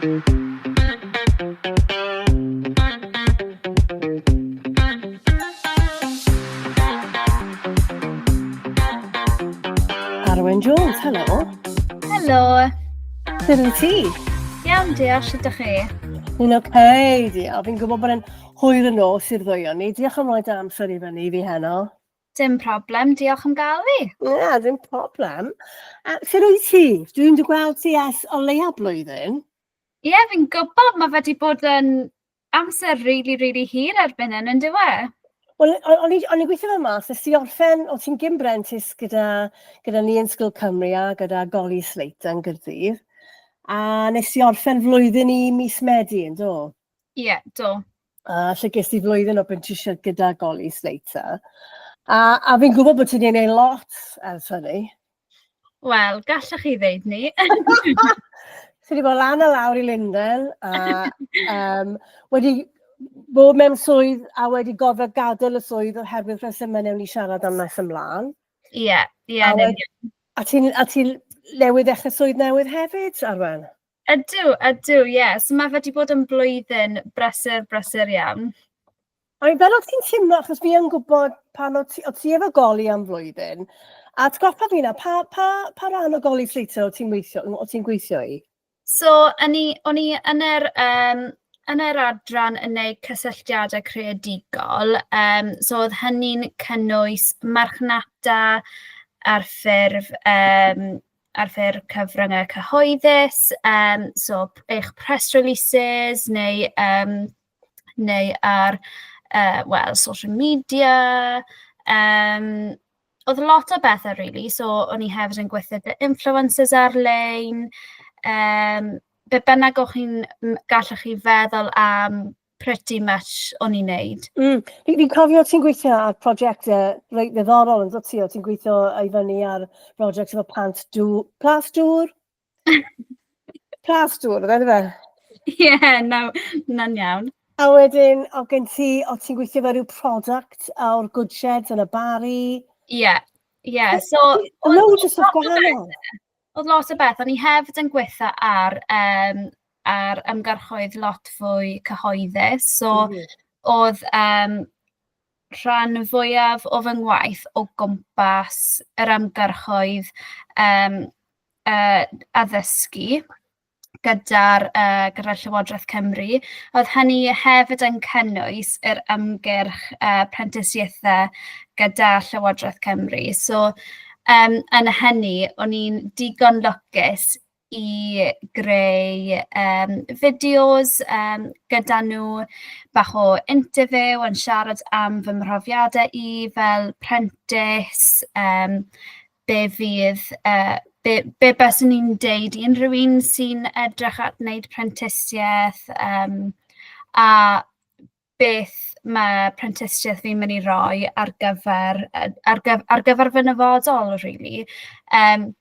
Arwen Jones, helo. Helo. Sut wyt ti? Iawn, diolch, sut ydych chi? Fi'n oce, okay, diolch. Fi'n gwybod bod e'n hwyr y nos i'r ddwy o'n ni. Diolch am roi dy amser i fyny i fi heno. Dim problem, diolch am gael fi. Ie, yeah, dim problem. A, sut wyt ti? Dwi'n dy gweld ti ers o leia blwyddyn. Ie, yeah, fi'n gwybod, mae wedi bod yn amser really, really hir erbyn hyn, yn dyw e? Wel, o'n i'n gweithio fel mas, nes ti orffen, o ti'n gyn brentis gyda, gyda ni yn Sgil Cymru a gyda Goli Slater yn Gyrdydd, a nes ti orffen flwyddyn i mis Medi, yn do? Ie, yeah, do. A lle ges ti flwyddyn o brentisiaeth gyda Goli Slater. A, a fi'n gwybod bod ti wedi gwneud lot ers hynny. Wel, gallech chi ddeud ni. Ti wedi bod lan a lawr i Lundain a um, wedi bod mewn swydd a wedi gorfod gadael y swydd oherwydd rhesymau newn ni siarad am nes ymlaen. Ie, yeah, ie. Yeah, a ti'n a ti newydd ddechrau swydd newydd hefyd, Arwen? Ydw, ydw, ie. Yeah. So mae fe wedi bod yn blwyddyn brysur, brysur iawn. I mean, fel o't ti'n teimlo, achos fi yn gwybod pan o't ti, o't ti efo goli am flwyddyn, a atgoffa fi na, pa, pa, pa ran o goli Slater o't ti'n weithio, o't ti'n gweithio i? So, o'n i, o'n i yn yr, um, yn yr adran yn gwneud cysylltiadau creadigol, um, so oedd hynny'n cynnwys marchnata ar ffurf, um, ar ffurf cyfryngau cyhoeddus, um, so eich press releases neu um, neu ar uh, well, social media. Um, oedd lot o bethau, really. So, o'n i hefyd yn gweithio gyda influencers ar-lein. Um, be bynnag o'ch chi'n gallwch chi feddwl am pretty much o'n i'n neud. Mm. Fi'n fi cofio ti'n gweithio ar prosiectau reit ddiddorol yn dod ti, o ti'n gweithio i fyny ar prosiect efo plant dŵr, plas dŵr? Plas dŵr, oedd e, fe? Ie, yeah, na, na'n iawn. A wedyn, o gen ti, o ti'n gweithio fel rhyw product o'r Good Sheds yn y Bari. Ie, yeah, ie. Yeah. So, loads o stuff gwahanol. Oedd lot o beth. O'n i hefyd yn gweithio ar, um, ar ymgyrchoedd lot fwy cyhoeddus. So, mm -hmm. oedd um, rhan fwyaf o fy ngwaith o gwmpas yr ymgyrchoedd um, uh, addysgu gyda'r uh, gyda Llywodraeth Cymru. Oedd hynny hefyd yn cynnwys yr ymgyrch uh, prentisiaethau gyda Llywodraeth Cymru. So, um, yn hynny, o'n i'n digon lwcus i greu um, fideos um, gyda nhw, bach o interview yn siarad am fy mhrofiadau i fel prentis, um, be fydd, uh, be, be byswn i'n deud i unrhyw un sy'n edrych at wneud prentisiaeth, um, a beth mae prentisiaeth fi'n mynd i roi ar gyfer, ar, gyf ar gyfer fy nyfodol, really. Um,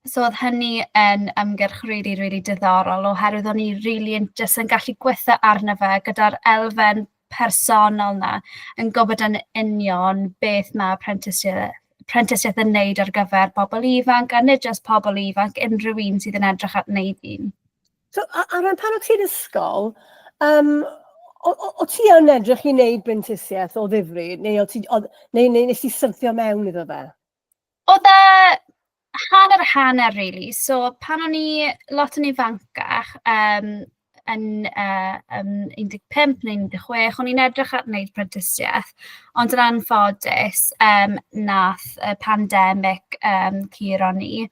so oedd hynny yn ymgyrch really, really diddorol, oherwydd o'n i really yn, just yn gallu gweithio arno fe gyda'r elfen personol 'na, yn gwybod yn union beth mae prentisiaeth, prentisiaeth yn wneud ar gyfer pobl ifanc, a nid jyst pobl ifanc, unrhyw un sydd yn edrych at wneud un. So, a, a ran pan o ti'n ysgol, um, o, o, o ti yn edrych i wneud brentisiaeth o ddifri, neu, o ti, o, neu, neu nes ti syrthio mewn iddo fe? Oedd e hanner a hanner, really. So, pan o'n i lot yn ifancach, um, yn, uh, yn 15 neu 16, o'n i'n edrych at wneud prentisiaeth, ond yn anffodus, um, nath y pandemig um, curo ni.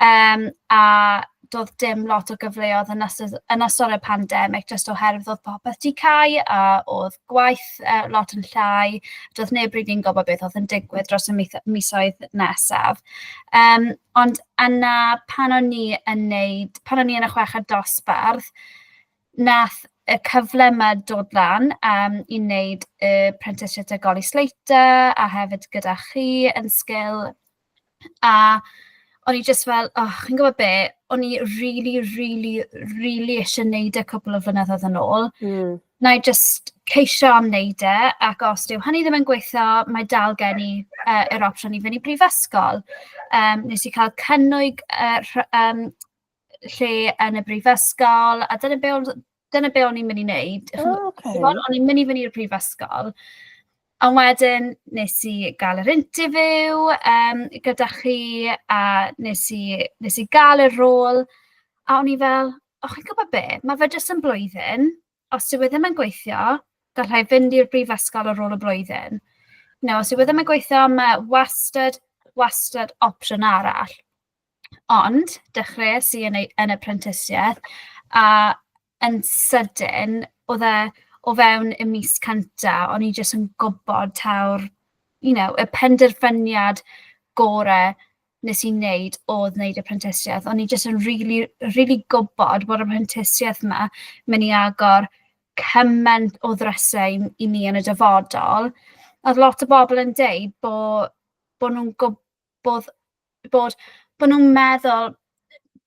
Um, a doedd dim lot o gyfleoedd yn ystod, yn ystod y pandemig, jyst oherwydd oedd popeth 'di cau a oedd gwaith uh, lot yn llai. Doedd neb rili'n gwybod beth oedd yn digwydd dros y misoedd nesaf. Um, ond yna, pan o'n i yn neud, pan o'n i yn y chweched dosbarth, nath y cyfle yma dod lan um, i wneud y prentisiaeth â Goli Slater a hefyd gyda chi yn sgil A o'n i jyst fel, oh, chi'n gwybod be, o'n i really, really, really eisiau wneud e cwpl o flynyddoedd yn ôl. Na i jyst ceisio am wneud e, ac os dyw hynny ddim yn gweithio, mae dal gen i uh, yr opsiwn i fynd i brifysgol. Um, nes i cael cynnig uh, um, lle yn y brifysgol, a dyna be o'n dyna be o'n i'n mynd i wneud. Oh, okay. O'n i'n mynd i fynd i'r brifysgol. Ond wedyn nes i gael yr interview gyda chi, a nes i gael y rôl, a o'n i fel, "O, chi'n gwybod be, mae fe jyst yn blwyddyn, os dyw e ddim yn gweithio, gallai fynd i'r brifysgol ar ôl y blwyddyn. No, os yw e ddim yn gweithio, mae wastad, wastad opsiwn arall." Ond dechreuais i yn y prentisiaeth, a yn sydyn, oedd e o fewn y mis cynta, o'n i jyst yn gwybod taw'r y penderfyniad gorau nes i wneud oedd wneud y prentisiaeth. O'n i jyst yn really, really gwybod bod y prentisiaeth yma mynd i agor cymaint o ddrysau i mi yn y dyfodol. Oedd lot o bobl yn deud bod nhw'n gwybod bod nhw'n meddwl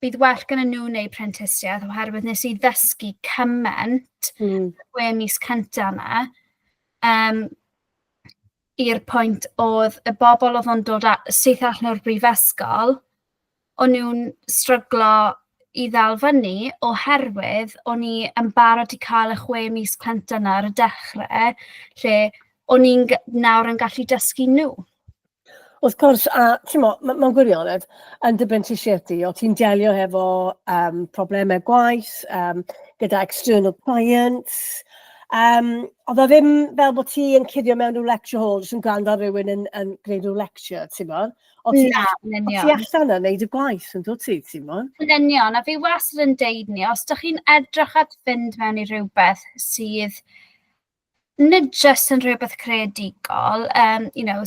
bydd well gyda nhw wneud prentisiaeth oherwydd nes i ddysgu cymaint 6 mis cyntaf yma. I'r pwynt oedd y bobl oedd yn dod syth allan o'r brifysgol, o'n nhw'n stryglo i ddal fyny oherwydd o'n i yn barod i cael y 6 mis cyntaf yna ar y dechrau, lle o'n i'n nawr yn gallu dysgu nhw. Wrth gwrs, a ti'n mo, mewn gwirionedd, yn dy brentisiaeth di, o ti'n delio hefo problemau gwaith, gyda external clients. Oedd o ddim fel bod ti yn cuddio mewn rhyw lecture hall, jyst yn gwrando ar rhywun yn gwneud rhyw lecture, ti'n mo? O ti, Na, yn o ti union. allan yn neud y gwaith, yn dod ti, ti'n mo? Yn union, a fi wastad yn deud ni, os ydych chi'n edrych at fynd mewn i rhywbeth sydd nid jyst yn rhywbeth creadigol,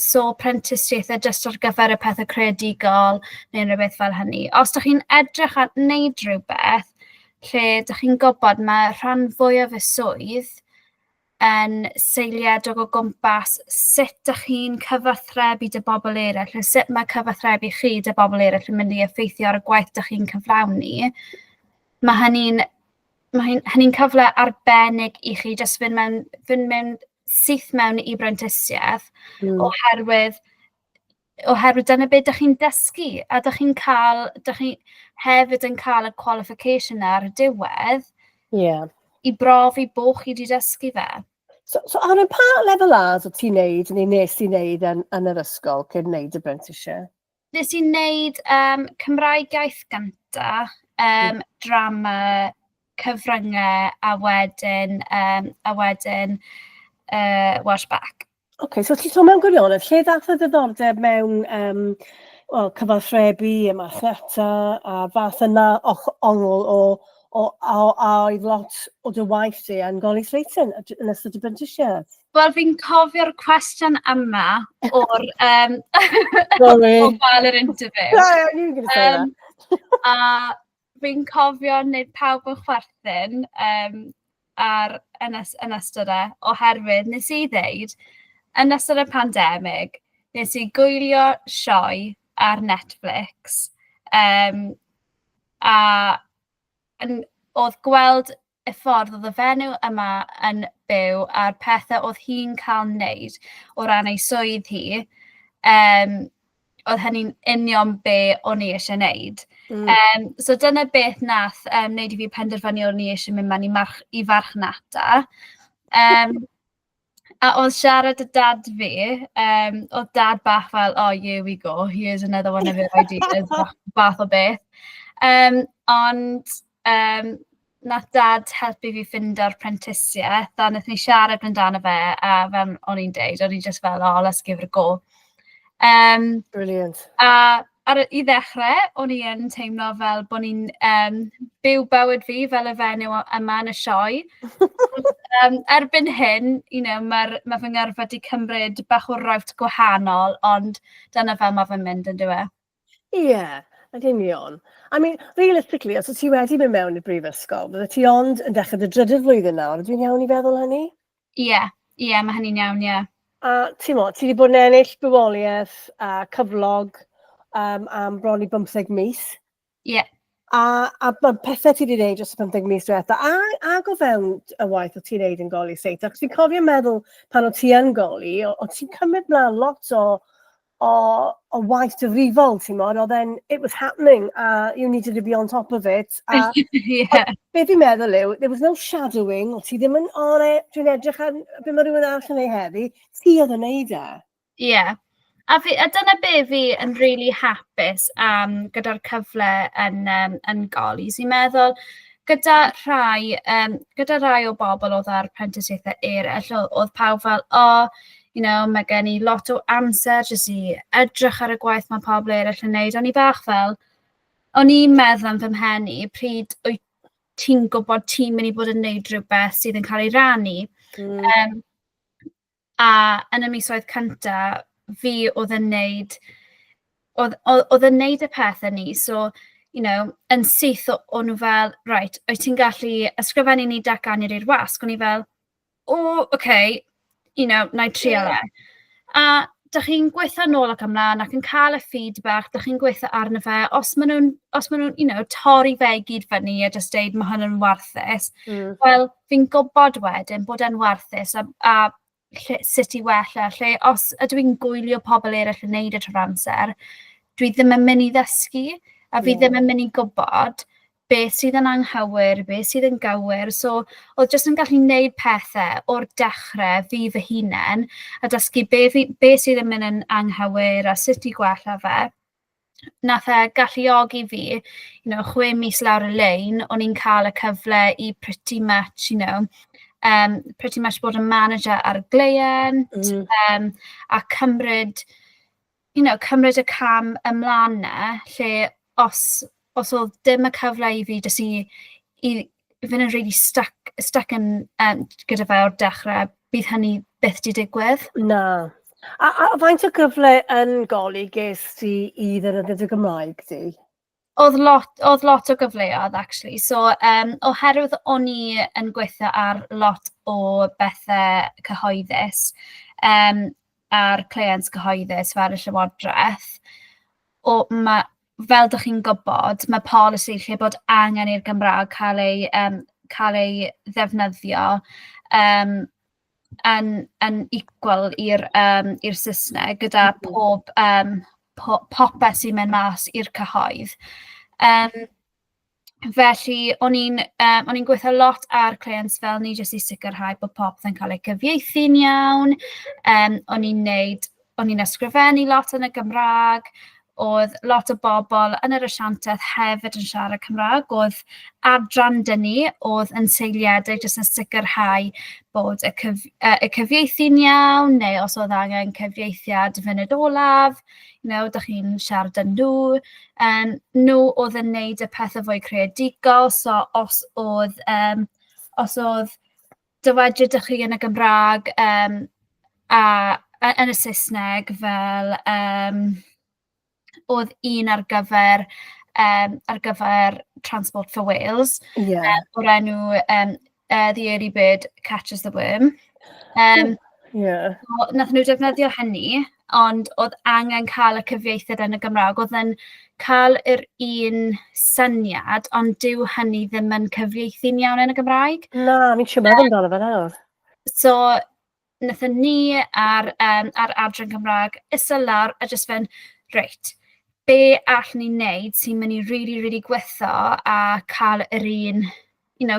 so prentisiaethau jyst ar gyfer y pethau creadigol neu rhywbeth fel hynny. Os ydych chi'n edrych at wneud rhywbeth lle ydych chi'n gwybod mae rhan fwyaf y swydd yn seiliedig o gwmpas sut dych chi'n cyfathrebu 'da bobl eraill, a sut mae cyfathrebu chi 'da bobl eraill yn mynd i effeithio ar y gwaith dych chi'n cyflawni, mae hynny'n cyfle arbennig i chi jyst fynd mewn syth mewn i brentisiaeth oherwydd dyna beth dych chi'n dysgu a dych chi hefyd yn cael y qualification 'na ar y diwedd i brofi bod chi wedi dysgu fe. So ar y pa lefel A's o ti'n neud, neu nes ti neud yn yr ysgol cyn neud y brentisiaeth? Nes i wneud Cymraeg iaith gynta, drama, cyfryngau a wedyn Welsh Bac. OK, so ti sôn mewn gwirionedd, lle ddath y ddiddordeb mewn well, cyfathrebu, a marchnata, a fath yna ongl o, a oedd lot o dy waith di yn Golley Slayton yn ystod y brentisiaeth? Wel, fi'n cofio'r cwestiwn yma o'r Sorry. o gael yr interview. Sorry, I knew you were going to say that. A fi'n cofio wneud pawb yn chwerthin yn ystod e, oherwydd nes i ddeud, yn ystod y pandemig, nes i gwylio sioe ar Netflix, a oedd gweld y ffordd oedd y fenyw yma yn byw a'r pethau oedd hi'n cael wneud o ran ei swydd hi, oedd hynny'n union be o'n i eisiau wneud. So dyna beth nath wneud i fi penderfynu o'n i eisiau mynd mewn i farchnata. A oedd siarad y dad fi, oedd dad bach fel, "Oh, here we go, here's another one of your ideas," fath o beth. Ond nath dad helpu fi ffindo'r prentisiaeth, a wnaethon ni siarad amdano fe, a fel o'n i'n deud, o'n i just fel, "Oh, let's give it a go." Brilliant. A i ddechrau, o'n i yn teimlo fel bod ni'n byw bywyd fi fel y fenyw yma yn y sioe. Erbyn hyn, mae fy ngyrfa wedi cymryd bach o route gwahanol, ond dyna fel mae fe'n mynd yn dyw e. Ie, yeah, yn union. I mean, realistically, os wyt ti wedi mynd mewn i'r brifysgol, bydde ti ond yn dechrau dy drydydd flwyddyn nawr. Ydw i'n iawn i feddwl hynny? Ie, mae hynny'n iawn, ie. A ti'n mo, ti wedi bod yn ennill bywoliaeth a cyflog am bron i 15 mis. Ie. A mae pethau ti wedi gwneud dros y 15 mis diwetha, ag o fewn y waith o ti'n gwneud yn Golley Slater. Achos fi'n cofio meddwl pan o ti yn Golley, o ti'n cymryd mlaen lot o o waith difrifol, ti'n modd, oedd e'n, it was happening, a you needed to be on top of it. A be fi'n meddwl yw, there was no shadowing, o ti ddim yn, o ne, dwi'n edrych ar be mae rhywun arall yn ei heddi, ti oedd yn neud e. Ie. Yeah. A dyna be fi yn really hapus am gyda'r cyfle yn Golis. Fi'n meddwl, gyda rhai o bobl oedd ar prentisiaethau eraill, oedd pawb fel, "Oh, mae gen i lot o amser jyst i edrych ar y gwaith mae pobl eraill yn neud." O'n i bach fel, o'n i'n meddwl am fy mhen i, pryd wyt ti'n gwybod ti'n mynd i bod yn neud rhywbeth sydd yn cael ei rannu? A yn y misoedd cynta, fi oedd yn neud, oedd yn neud y pethau ni, so, yn syth o'n nhw fel, "Right, wyt ti'n gallu ysgrifennu ni datganiad i'r wasg?" O'n i fel, "O, oh, okay, na i trial e." A dych chi'n gweithio nôl ac ymlaen ac yn cael y feedback, dych chi'n gweithio arno fe, os maen nhw'n torri fe i gyd fyny a jyst deud mae hwn yn warthus, wel, fi'n gwybod wedyn bod e'n warthus a lle, sut i wella, lle os ydw i'n gwylio pobl eraill yn neud e trwy'r amser, dwi ddim yn mynd i ddysgu, a fi ddim yn mynd i gwybod beth sydd yn anghywir, beth sydd yn gywir. So, oedd jyst yn gallu gwneud pethau o'r dechrau fi fy hunain, a dysgu be sydd yn mynd yn anghywir a sut i gwella fe. Nath e galluogi fi, 6 mis lawr y lein, o'n i'n cael y cyfle i pretty much bod yn manager ar y gleient, a cymryd y cam ymlaen 'na, lle os oedd dim y cyfle i fi jyst i fynd yn really stuck yn gyda fe o'r dechrau, bydd hynny byth 'di digwydd. Na. A faint o gyfle yn Goli ges ti i ddefnyddio dy Gymraeg di? Oedd lot o gyfleoedd, actually. So, oherwydd o'n i yn gweithio ar lot o bethau cyhoeddus, ar cleients cyhoeddus fel y Llywodraeth, fel dych chi'n gwybod, mae polisi lle bod angen i'r Gymraeg cael ei ddefnyddio yn equal i'r Saesneg gyda popeth sy'n mynd mas i'r cyhoedd. Felly, o'n i'n gweithio lot ar clients fel ni jyst i sicrhau bod popeth yn cael ei cyfieithu'n iawn. O'n i'n ysgrifennu lot yn y Gymraeg. Oedd lot o bobl yn yr asiantaeth hefyd yn siarad Cymraeg. Oedd adran 'da ni oedd yn seiliedig jyst yn sicrhau bod y cyfieithu'n iawn, neu os oedd angen cyfieithiad funud olaf, dych chi'n siarad â nhw. Nhw oedd yn neud y pethau fwy creadigol, so os oedd dywediad 'da chi yn y Gymraeg a yn y Saesneg fel oedd un ar gyfer Transport for Wales o'r enw The Early Bird Catches the Worm. So, nath nhw defnyddio hynny, ond oedd angen cael y cyfieithiad yn y Gymraeg. Oedd yn cael yr un syniad, ond dyw hynny ddim yn cyfieithu'n iawn yn y Gymraeg. Na, fi'n siŵr meddwl amdano fe nawr. So, wnaethon ni ar adran Gymraeg ista lawr a jyst fynd, "Reit, be allwn ni wneud sy'n mynd i really, really gweithio a cael yr un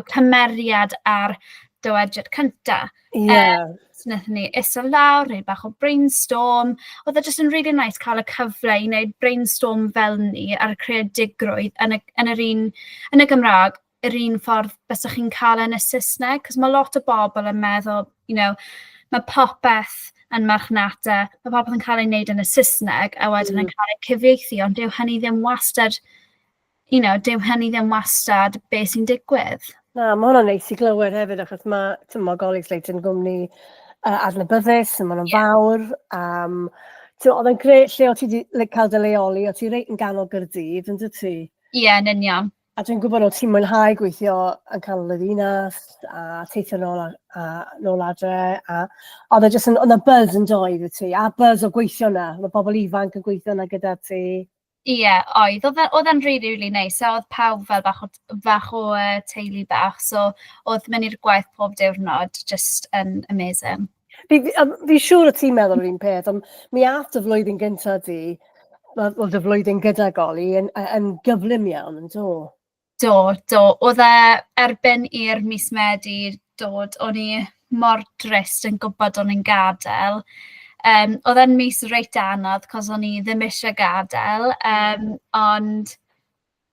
cymeriad ar dywediad cynta?" So wnaethon ni ista lawr, wneud bach o brainstorm. Oedd e jyst yn really nice cael y cyfle i wneud brainstorm fel ni ar y creadigrwydd yn y Gymraeg, yr un ffordd bysach chi'n cael yn y Saesneg. Cos mae lot o bobl yn meddwl, mae popeth yn marchnata, mae popeth yn cael ei wneud yn y Saesneg a wedyn yn cael ei cyfieithu, ond dyw hynny ddim wastad beth sy'n digwydd. Na, mae hwnna'n neis i glywed hefyd, achos mae, ti'n ma, Golig Slate yn gwmni adnabyddus, a maen nhw'n fawr. Oedd e'n grêt lle o ti wedi, like, cael dy leoli, o ti reit yn ganol Gaerdydd, yn dy ti? Ie, yeah, yn union. A dwi'n gwybod o ti'n mwynhau gweithio yn canol y ddinas, a teithio nôl, a nôl adre, a oedd e jyst yn, oedd 'na buzz yn doedd i ti, a buzz o gweithio na, mae bobl ifanc yn gweithio na gyda ti. Ie, oedd. Oedd e'n really, really neis. A oedd pawb fel bach o teulu bach. So, oedd mynd i'r gwaith pob diwrnod just yn amazing. Fi, fi, fi siŵr o ti'n meddwl yr un peth, ond mi ath dy flwyddyn gyntaf di, wel dy flwyddyn gyda Goli, yn, yn gyflym iawn, yn do? Do, do. Oedd e erbyn i'r mis Medi dod, o'n i mor drist yn gwybod o'n i'n gadael. Oedd e'n mis reit anodd, cos o'n i ddim eisiau gadael, ond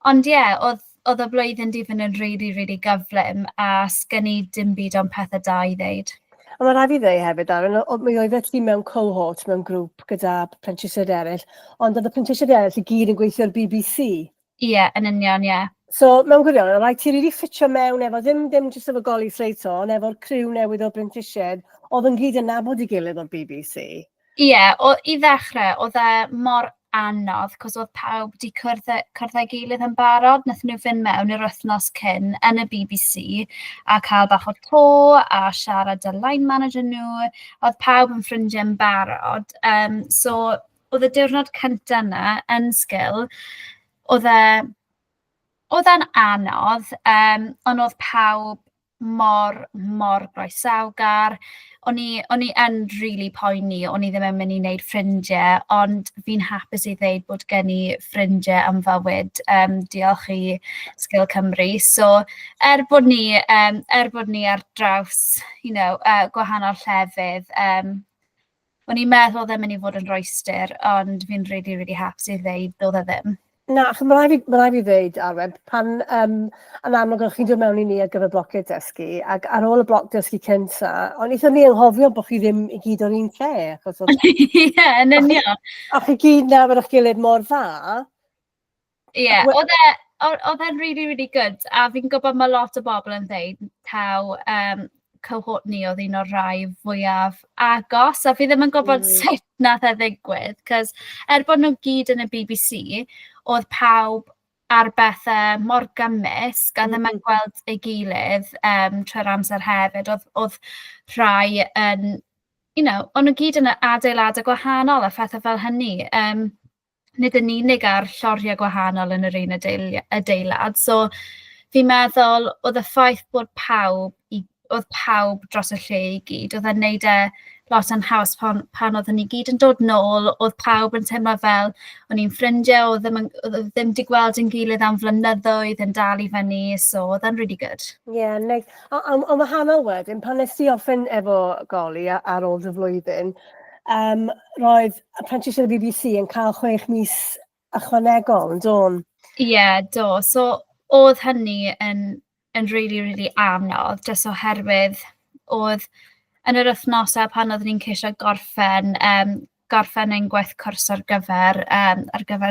ond ie, yeah, oedd, oedd y blwyddyn di fynd yn really, really gyflym, a sgen i dim byd ond pethau da i ddeud. A mae rhaid fi ddweud hefyd, Aaron, mi oeddet ti mewn cohort, mewn grŵp gyda prentisiaid eraill, ond oedd y prentisiaid eraill i gyd yn gweithio'r BBC. Ie, yeah, yn union, ie. Yeah. So, mewn gwirionedd, rhaid ti really ffitio mewn efo, ddim, ddim jyst efo Goli Slater, ond efo'r criw newydd o brentisiaid, oedd yn gyd yn nabod i gilydd o'r BBC. Ie, yeah, i ddechrau, oedd e mor anodd, cos oedd pawb wedi cwrdd, cwrdd â'i gilydd yn barod. Nath nhw fynd mewn i'r wythnos cyn yn y BBC a cael bach o to a siarad â line manager nhw. Oedd pawb yn ffrindiau yn barod. So, oedd y diwrnod cyntaf yna yn Sgil, oedd e, oedd e'n anodd, ond oedd pawb mor, mor groesawgar. O'n i yn rili poeni, o'n i ddim yn mynd i wneud ffrindiau, ond fi'n hapus i ddeud bod gen i ffrindiau am fywyd, diolch i Sgil Cymru. So, er bod ni, er bod ni ar draws, gwahanol llefydd, o'n i'n meddwl oedd e'n mynd i fod yn rwystr, ond fi'n really, really hapus i ddeud doedd e ddim. Na, achos mae rhaid fi, ma' raid fi ddeud, Arwen, pan, yn amlwg o'ch chi'n dod mewn i ni ar gyfer blociau dysgu, ac ar ôl y bloc dysgu cynta, o'n eithon ni anghofio bod chi ddim i gyd o'r un lle, achos oedd... Ie, yn union. A chi gyd nabod eich gilydd mor dda. Ie, yeah, oedd e, oedd e'n really, really good, a fi'n gwybod mae lot o bobl yn dweud taw cohort ni oedd un o'r rhai fwyaf agos, a fi ddim yn gwybod sut nath e ddigwydd, cos er bod nhw gyd yn y BBC, oedd pawb ar bethau mor gymysg a ddim yn gweld ei gilydd trwy'r amser hefyd. Oedd, oedd rhai yn, o'n nhw gyd yn adeiladau gwahanol a phethau fel hynny. Nid yn unig ar lloriau gwahanol yn yr un adeilad. So, fi'n meddwl oedd y ffaith bod pawb, i, oedd pawb dros y lle i gyd, oedd e'n neud e lot yn haws pan, pan oedden ni gyd yn dod nôl, oedd pawb yn teimlo fel o'n i'n ffrindiau, oedd ddim, yn, oedd ddim wedi gweld yn gilydd am flynyddoedd yn dal i fyny, so oedd e'n really good. Ie, yeah, neis. A, a wahanol wedyn, pan nes ti orffen efo Goli ar ôl dy flwyddyn, roedd apprenticeship y BBC yn cael 6 mis ychwanegol, yn don? Ie, yeah, do. So, oedd hynny yn really, really anodd, jyst oherwydd oedd yn yr wythnosau pan oeddwn ni'n ceisio gorffen, gorffen ein gwaith cwrs ar gyfer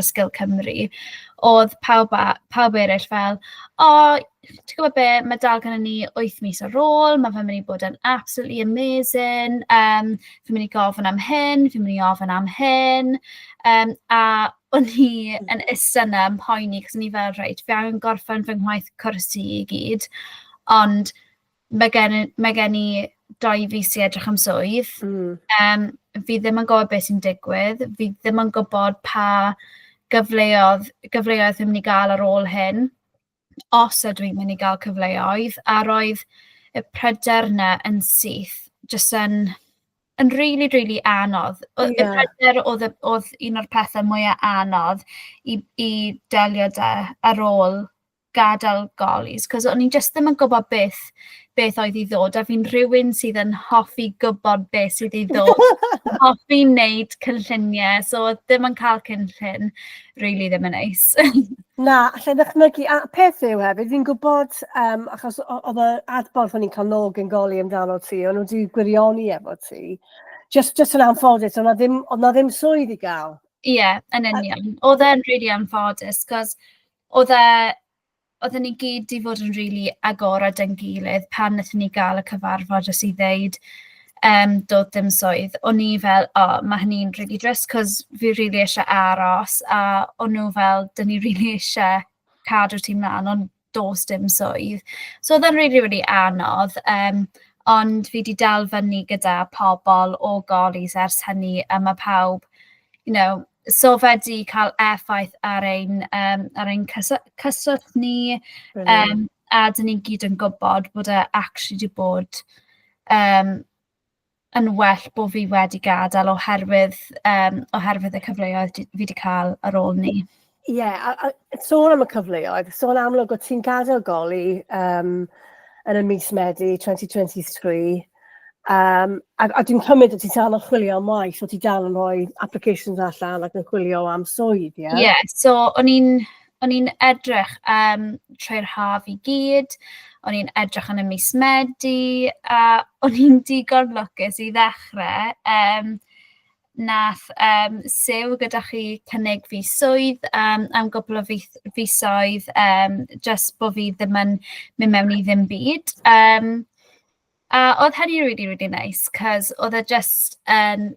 Sgil Cymru, oedd pawb, a, pawb eraill fel, "O, ti'n gwybod be, mae dal gennym ni 8 mis ar ôl, mae fe'n mynd i bod yn absolutely amazing, fi'n mynd i gofyn am hyn, fi'n mynd i ofyn am hyn," a o'n i yn ista yna yn poeni, cos o'n i fel, "Reit, fi angen gorffen fy ngwaith cwrs i i gyd, ond mae gen i 2 fis i edrych am swydd. Fi ddim yn gwybod beth sy'n digwydd, fi ddim yn gwybod pa gyfleoedd, gyfleoedd fi'n mynd i gael ar ôl hyn, os ydw i'n mynd i gael cyfleoedd," a roedd y pryder 'na yn syth jyst yn really, really anodd. Y pryder oedd, oedd un o'r pethau mwyaf anodd i delio 'da ar ôl gadael Golis, cos o'n i jyst ddim yn gwybod beth oedd i ddod, a fi'n rhywun sydd yn hoffi gwybod beth sydd i ddod, hoffi wneud cynlluniau, so oedd ddim yn cael cynllun really ddim yn neis. Na, allai ddychmygu. A peth yw hefyd, fi'n gwybod, achos oedd y adborth o'n i'n cael nôl gen Goli amdano ti, o'n nhw wedi gwirioni efo ti. Just yn anffodus, oedd na ddim, oedd na ddim swydd i gael. Ie, yeah, yn union. Oedd e'n really anffodus, cos oedd e, oedden ni gyd 'di fod yn rili agored yn gilydd pan wnaethon ni gael y cyfarfod jyst i ddeud doedd dim swydd. O'n i fel, "O, mae hynny'n rili drist, cos fi rili eisiau aros," a o'n nhw fel, "Dyn ni rili eisiau cadw ti mlaen, ond does dim swydd." So oedd e'n rili, rili anodd, ond fi 'di dal fyny gyda pobl o Golis ers hynny, a mae pawb, so fe 'di cael effaith ar ein cyswllt ni, a dyn ni gyd yn gwybod bod e actually 'di bod yn well bod fi wedi gadael oherwydd, um, oherwydd y cyfleoedd fi wedi cael ar ôl ni. Ie, yeah, a, a sôn am y cyfleoedd, sôn amlwg o ti'n gadael goli um, yn y mis Medi 2023, um, a, a dwi'n cymryd o ti'n dal yn chwilio am waith, o ti dal yn rhoi applications allan ac yn chwilio am swydd, ie? Yeah? Ie, yeah, so o'n i'n o'n i'n edrych um, trwy'r haf i gyd, o'n i'n edrych yn y mis Medi, a o'n i'n digon lwcus i ddechrau. Um, nath um, Siw gyda chi cynnig fi swydd um, am gwbl o fisoedd, um, just bod fi ddim yn mynd mewn i ddim byd. Um, a oedd hynny really, really nice, cos oedd e just yn,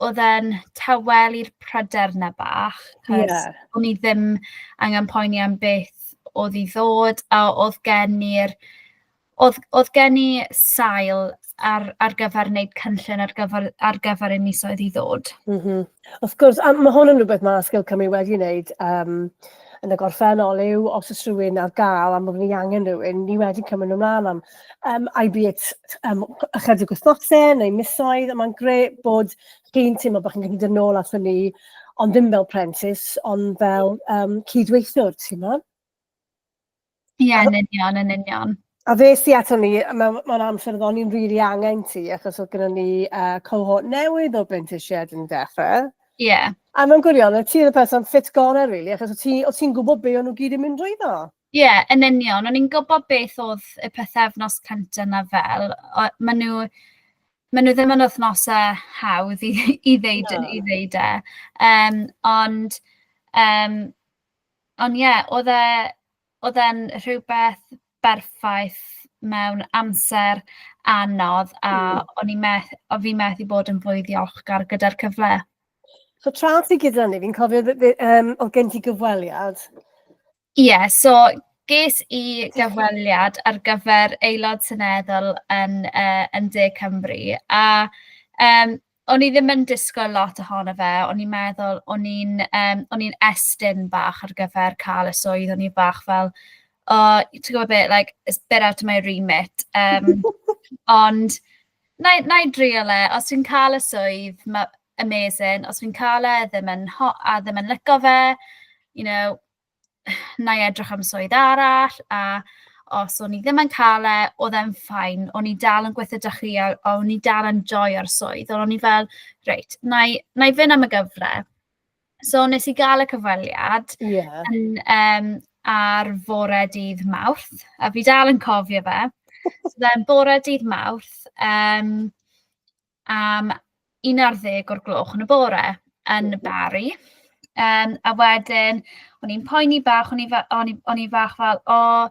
oedd e'n tawelu'r pryder na bach, cos yeah. o'n i ddim angen poeni am beth oedd i ddod, a oedd gen i'r oedd, oedd gen i sail ar, ar gyfer wneud cynllun ar gyfer, ar gyfer y misoedd i ddod. Mm -hmm. Wrth gwrs, a mae hwn yn rhywbeth mae Sgil Cymru wedi wneud um, yn y gorffennol yw os oes rhywun ar gael a bod ni angen rhywun, ni wedi cymryd nhw ymlaen am um, albeit um, ychydig wythnosau neu misoedd, a mae'n grêt bod chi'n teimlo bod chi'n gallu dod nôl ato ni, ond ddim fel prentis, ond fel um, cydweithiwr, ti'n meddwl? Ie, yeah, yn union, yn union. A fe si ato ni mewn, mewn amser oedd o'n i'n rili really angen ti, achos oedd gennym ni uh, cohort newydd o brentisiaid yn dechrau. Ie. Yeah. A mewn gwirionedd, ti oedd y person ffit gorau, really, achos oedd ti'n ti gwybod be o'n nhw gyd yn mynd drwyddo. Ie, yeah, yn union. O'n i'n gwybod beth oedd y pythefnos cyntaf na fel. Maen nhw, maen nhw ddim yn wythnosau hawdd i, i, ddeud, no. i ddeud e. Um, ond, um, ond ie, yeah, oedd e, oedd e'n rhywbeth berffaith mewn amser anodd a mm. o'n i meth, o fi methu bod yn fwy ddiolchgar gyda'r cyfle. So tra ti gyda ni, fi'n cofio um, oedd gen ti gyfweliad. Ie, yeah, so ges i gyfweliad ar gyfer aelod seneddol yn, uh, yn De Cymru a um, o'n i ddim yn disgwyl lot ohono fe, o'n i'n meddwl, o'n i'n um, o'n i'n estyn bach ar gyfer cael y swydd, o'n i bach fel, oh, ti'n gwybod beth, like, it's a bit out of my remit. Um, ond, na, na i drio le, os fi'n cael y swydd, ma, amazing, os fi'n cael e ddim yn, ho a ddim yn lico fe, you know, na i edrych am swydd arall, a os o'n i ddim yn cael e, oedd e'n fine. O'n i dal yn gweithio 'da chi a o'n i dal yn joio'r swydd. Ond o'n i fel, reit, na i, na i fynd am y gyfle. So nes i gael y cyfweliad yeah. yn, um, ar fore dydd Mawrth, a fi dal yn cofio fe. So then bore dydd Mawrth, um, am 11 o'r gloch yn y bore yn Barry. Um, a wedyn, o'n i'n poeni bach, o'n i, o'n i, o'n i fach fel, o,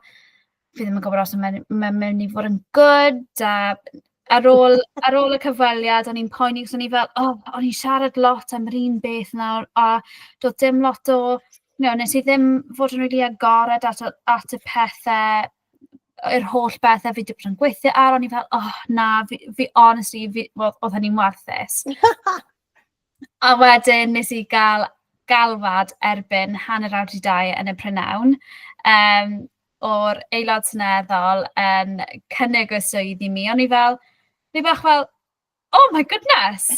fi ddim yn gwybod os mae'n ma mynd i fod yn good, a ar ôl, ar ôl y cyfweliad, o'n i'n poeni, cos o'n i fel, o, oh, o'n i'n siarad lot am yr un beth nawr, a doedd dim lot o, you know, nes i ddim fod yn rili really agored at, at y pethau yr holl bethau fi wedi bod yn gweithio ar, o'n i fel, oh, na, fi, fi honestly, fi, well, oedd hynny'n warthus. a wedyn nes i gael galwad erbyn 1:30 yn y prynhawn um, o'r aelod seneddol yn cynnig y swydd i mi. O'n i fel, ni bach fel, oh my goodness!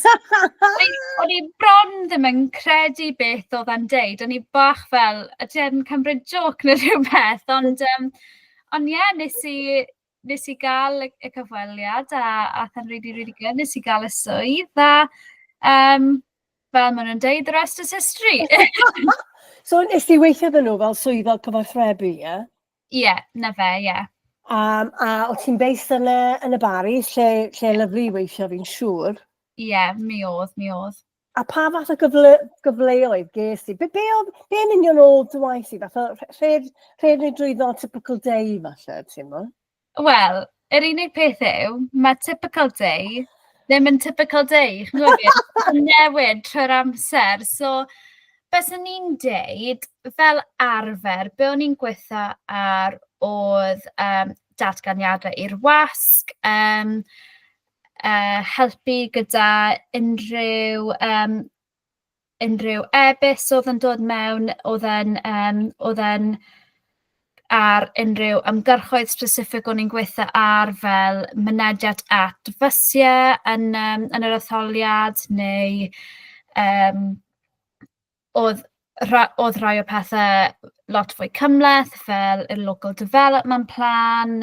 O'n i bron ddim yn credu beth oedd e'n deud. O'n i bach fel, ydy e'n cymryd joc neu rhywbeth? Ond, um, ond ie, yeah, nes i, nes i gael y, y cyfweliad a aeth e'n really, really good. Nes i gael y swydd a um, fel maen nhw'n deud, the rest is history. So nes ti weithio iddyn nhw fel swyddog cyfathrebu, ie? Yeah? Ie, yeah, na fe, ie. Yeah. Um, a o ti'n based yn y, yn y Barry, lle, lle lyfli i weithio fi'n siŵr. Ie, yeah, mi oedd, mi oedd. A pa fath o gyfle, gyfleoedd ges ti? Be, be, oedd, be yn union oedd dy waith i? Fath o rhed, rhed neu drwyddo typical day falle, ti'n mo? Wel, yr unig peth yw, mae typical day ddim yn typical day. Chi'n gwybod beth? Mae'n newid trwy'r amser. So, byswn ni'n deud, fel arfer, be o'n i'n gweithio ar oedd um, datganiadau i'r wasg, um, uh, helpu gyda unrhyw, um, unrhyw e-byst oedd yn dod mewn, oedd yn, um, oedd yn ar unrhyw ymgyrchoedd specific o'n i'n gweithio ar, fel mynediad at fysiau yn yr etholiad, neu oedd rhai o pethau lot fwy cymhleth, fel y local development plan,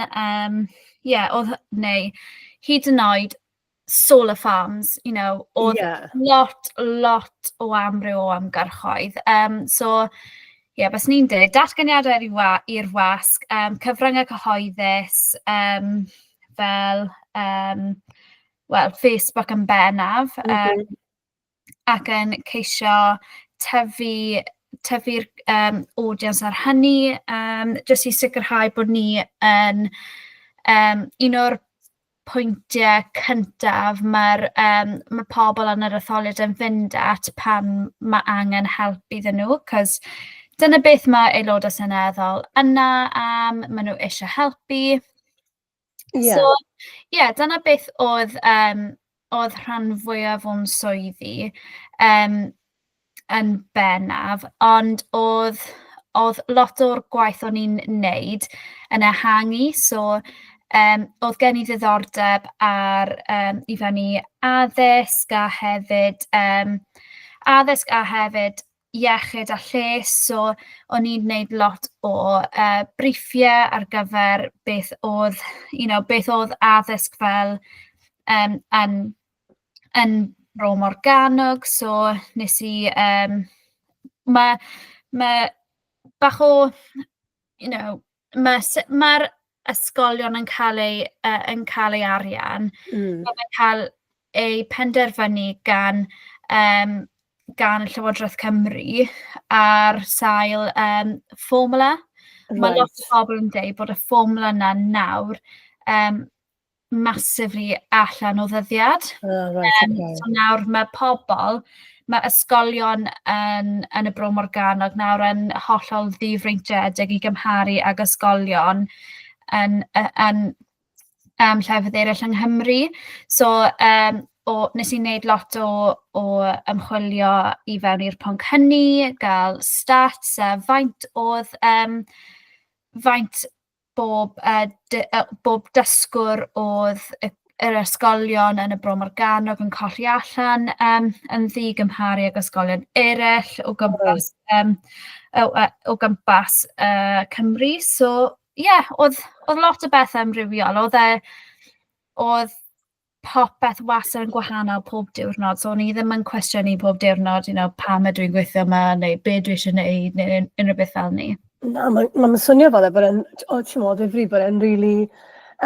yeah, oedd, neu hyd yn oed solar farms, oedd lot o amryw o ymgyrchoedd. So, ie, yeah, bys ni'n dweud, datganiadau i'r wasg, cyfryngau cyhoeddus, fel well, Facebook yn bennaf, ac yn ceisio tyfu'r audience ar hynny, jyst i sicrhau bod ni yn un o'r pwyntiau cyntaf mae'r ma pobl yn yr etholiad yn fynd at pan mae angen help iddyn nhw, 'cos dyna beth mae aelodau seneddol yna am, maen nhw eisiau helpu. So, ie, yeah, dyna beth oedd rhan fwyaf o'n swyddi yn bennaf, ond oedd lot o'r gwaith o'n i'n wneud yn ehangu, so oedd gen i ddiddordeb ar i fewn i addysg a hefyd iechyd a lles, so o'n i'n gwneud lot o briffiau ar gyfer beth oedd addysg fel yn Bro Morgannwg, so nes i, mae bach o, mae'r ysgolion yn cael ei arian, mae'n cael ei penderfynu gan Llywodraeth Cymru ar sail fformwla. Mae lot o bobl yn dweud bod y fformwla yna nawr massively allan o ddyddiad. Oh, right, okay. So nawr mae ysgolion yn y Bro Morgannwg nawr yn hollol ddifreintiedig i gymharu ag ysgolion yn llefydd eraill yng Nghymru. So nes i wneud lot o ymchwilio i fewn i'r pwnc hynny, gael stats a faint bob dysgwr oedd yr ysgolion yn y Bro Morgannwg yn colli allan yn ddi gymharu ag ysgolion eraill o gwmpas Cymru. So, ie, yeah, oedd lot o bethau amrywiol. Oedd popeth wastad yn gwahanol pob diwrnod, so o'n i ddim yn cwestiynu pob diwrnod, pam ydw i'n gweithio yma, neu be dwi eisiau gwneud, neu unrhyw beth fel 'ny. Na, mae'n ma swnio fel e bod e'n, o, ti'n modd, ddifri bod e'n really,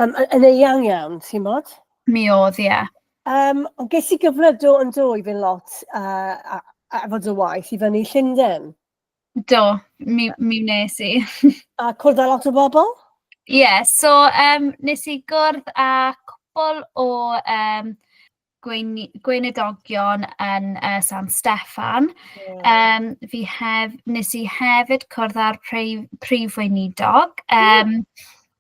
yn eang iawn, ti'n modd? Mi oedd, ie. Yeah. Ond ges i gyfle do yn do i fynd lot a fod o waith i fyny Llundain. Do, mi wnes i. A cwrdd â lot o bobl? Ie, yeah, so nes i gwrdd â cwpl o gweinidogion yn San Steffan. Nes i hefyd cwrdd â'r prif weinidog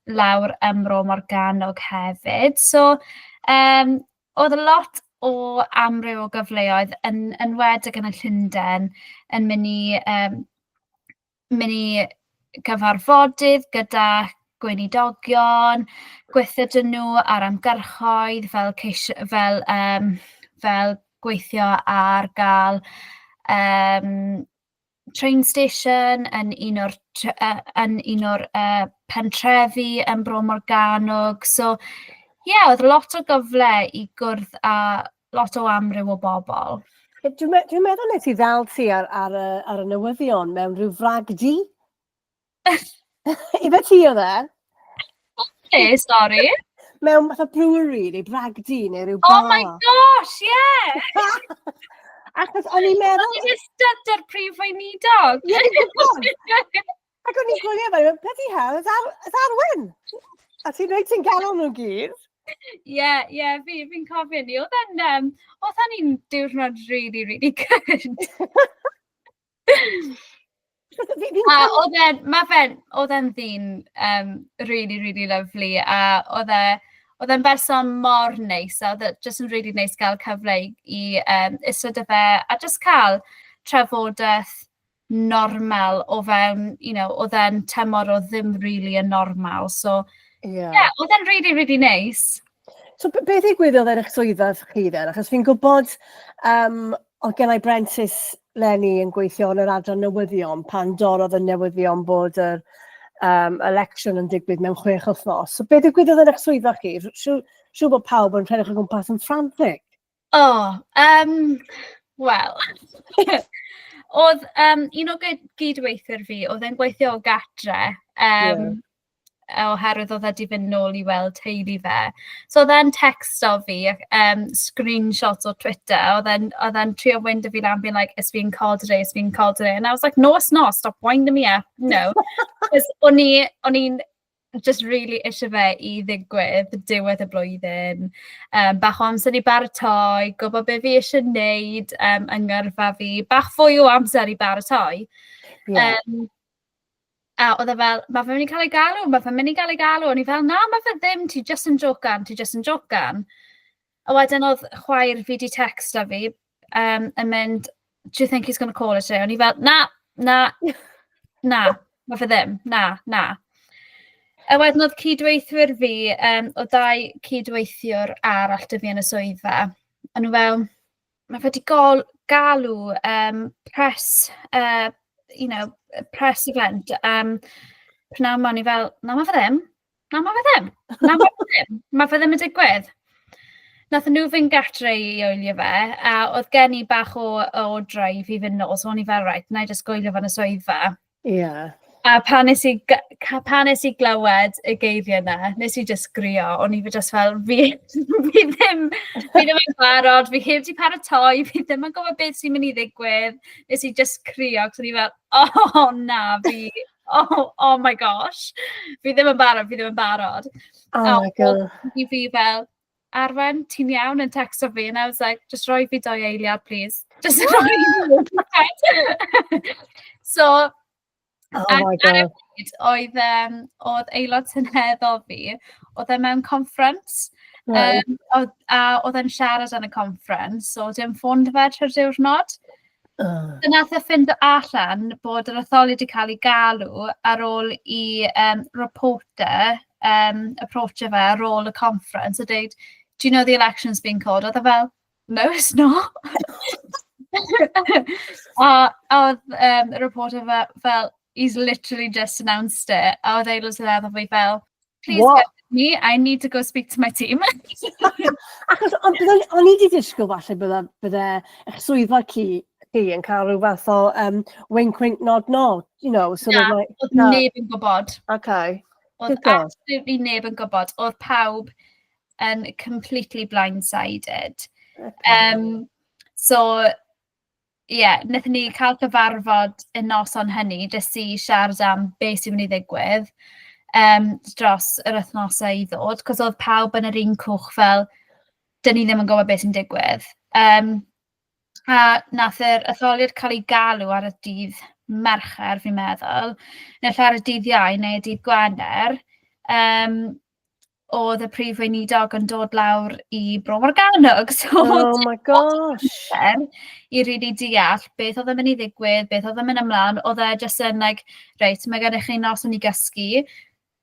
lawr ym Mro Morgannwg hefyd. So, oedd lot o amryw o gyfleoedd yn enwedig yn y Llundain yn mynd i gyfarfodydd gyda gweinidogion, gweithio 'da nhw ar ymgyrchoedd fel gweithio ar gael train station yn un o'r pentrefi yn Bro Morgannwg. So ie, yeah, oedd lot o gyfle i gwrdd â lot o amryw o bobl. Dwi meddwl nes i ddal ti ar y newyddion mewn rhyw fragdy. Ife ti oedd e? Hey, sorry. Mewn fatha brewery neu bragdy neu rhyw bar. Oh my gosh, yeah! Achos o'n i'n meddwl. O'n i'n eistedd ar prif weinidog. Ie, fi'n gwybod. Ac o'n i'n gwylio fe, bloody hell, it's Arwen. A ti'n rhaid ti'n ganol nhw gyd. Ie, fi'n cofio ni. Oedd e'n un diwrnod really, really good. A oedd e'n ddyn really, really lovely. A oedd e'n berson mor neis. A oedd e jyst yn really neis gael cyfle i eistedd 'da fe a jyst cael trafodaeth. normal o fewn, oedd e'n tymor o ddim really yn normal. So, yeah, oedd e'n really, really nice. So, beth ddigwyddodd ar eich swyddfa chi then? Achos fi'n gwybod, oedd gen i brentis 'leni yn gweithio yn yr adran newyddion pan dorrodd y newyddion bod yr election yn digwydd mewn 6 wythnos. So, beth ddigwyddodd yn eich swyddfa chi? Siŵr bod pawb yn rhedeg o gwmpas yn frantic. Oh, wel, oedd un o gydweithwyr fi, oedd e'n gweithio o gatre, oherwydd oedd e wedi fynd nôl i weld teulu fe. So oedd e'n texto fi, screenshots o Twitter, oedd e'n trio windo fi lan, being like, "It's been called today, it's been called today." And I was like, "No, it's not, stop winding me up, no." Cos o'n i'n just really eisiau fe i ddigwydd diwedd y blwyddyn. Bach o amser i baratoi, gwybod be fi eisiau wneud yng ngyrfa fi, bach fwy o amser i baratoi. A oedd e fel, "Mae fe'n mynd i cael ei galw, mae fe'n mynd i gael ei galw." O'n i fel, "Na, mae fe ddim, ti just yn jocan, ti just yn jocan." A wedyn oedd chwaer fi 'di texto fi yn mynd, "Do you think he's going to call it today?" O'n i fel, "Na, na, na, mae fe ddim, na, na." A wedyn oedd cydweithwyr fi, oedd dau cydweithiwr arall 'da fi yn y swyddfa, a nhw fel, "Mae fe wedi galw press, press event pnawn 'ma." O'n i fel, "Na, mae fe ddim. Na, mae fe ddim. Na, mae fe ddim. Mae fe ddim yn digwydd." Nath nhw fynd gatre i wylio fe, a oedd gen i bach o drive i fynd nôl, so o'n i fel, "Right, na i jyst gwylio fe yn y swyddfa." A pan nes i glywed y geiriau yna, nes i just grio. O'n i fe just fel, fi ddim yn barod, fi heb di paratoi, fi ddim yn gwybod beth sy'n mynd i ddigwydd." Nes i just crio, cos o'n i fel, "Oh na, fi, oh my gosh, fi ddim yn barod, fi ddim yn barod." Oh my God. I fi fel, "Arwen, ti'n iawn?" yn texto fi, and I was like, "Just roi fi 2 eiliad, please. Just roi fi." So, Oh my God. Oedd aelod seneddol fi, oedd e mewn conference, a oedd e'n siarad yn y conference, so dim ffôn 'da fe trwy'r diwrnod. So nath e ffindo allan bod yr etholiad wedi cael ei galw ar ôl i reporter approachio fe ar ôl y conference a dweud, "Do you know the election's been called?" Oedd e fel, "No, it's not." A oedd y reporter fel, "He's literally just announced it." A oedd aelod seneddol fi fel, "Please What? get me, I need to go speak to my team." Achos o'n i wedi disgwyl falle bydde eich swyddfa chi yn cael rhyw fath o wink wink nod nod, sort Na, of like, oedd na. neb yn gwybod. Oedd Good God. absolutely neb yn gwybod. Oedd pawb yn completely blindsided. So, ie, yeah, wnaethon ni cael cyfarfod y noson hynny, jyst i siarad am beth sy'n mynd i ddigwydd dros yr wythnosau i ddod, cos oedd pawb yn yr un cwch fel, "Dyn ni ddim yn gwybod beth sy'n digwydd." A nath yr etholiad cael ei galw ar y dydd Mercher, fi'n meddwl, neu ar y dydd Iau neu y dydd Gwener, oedd y prif weinidog yn dod lawr i Bro Morgannwg. So Oh my gosh. i really deall beth oedd yn mynd i ddigwydd, beth oedd yn mynd ymlaen. Oedd e jyst yn like, "Reit, mae gennych chi noson i gysgu,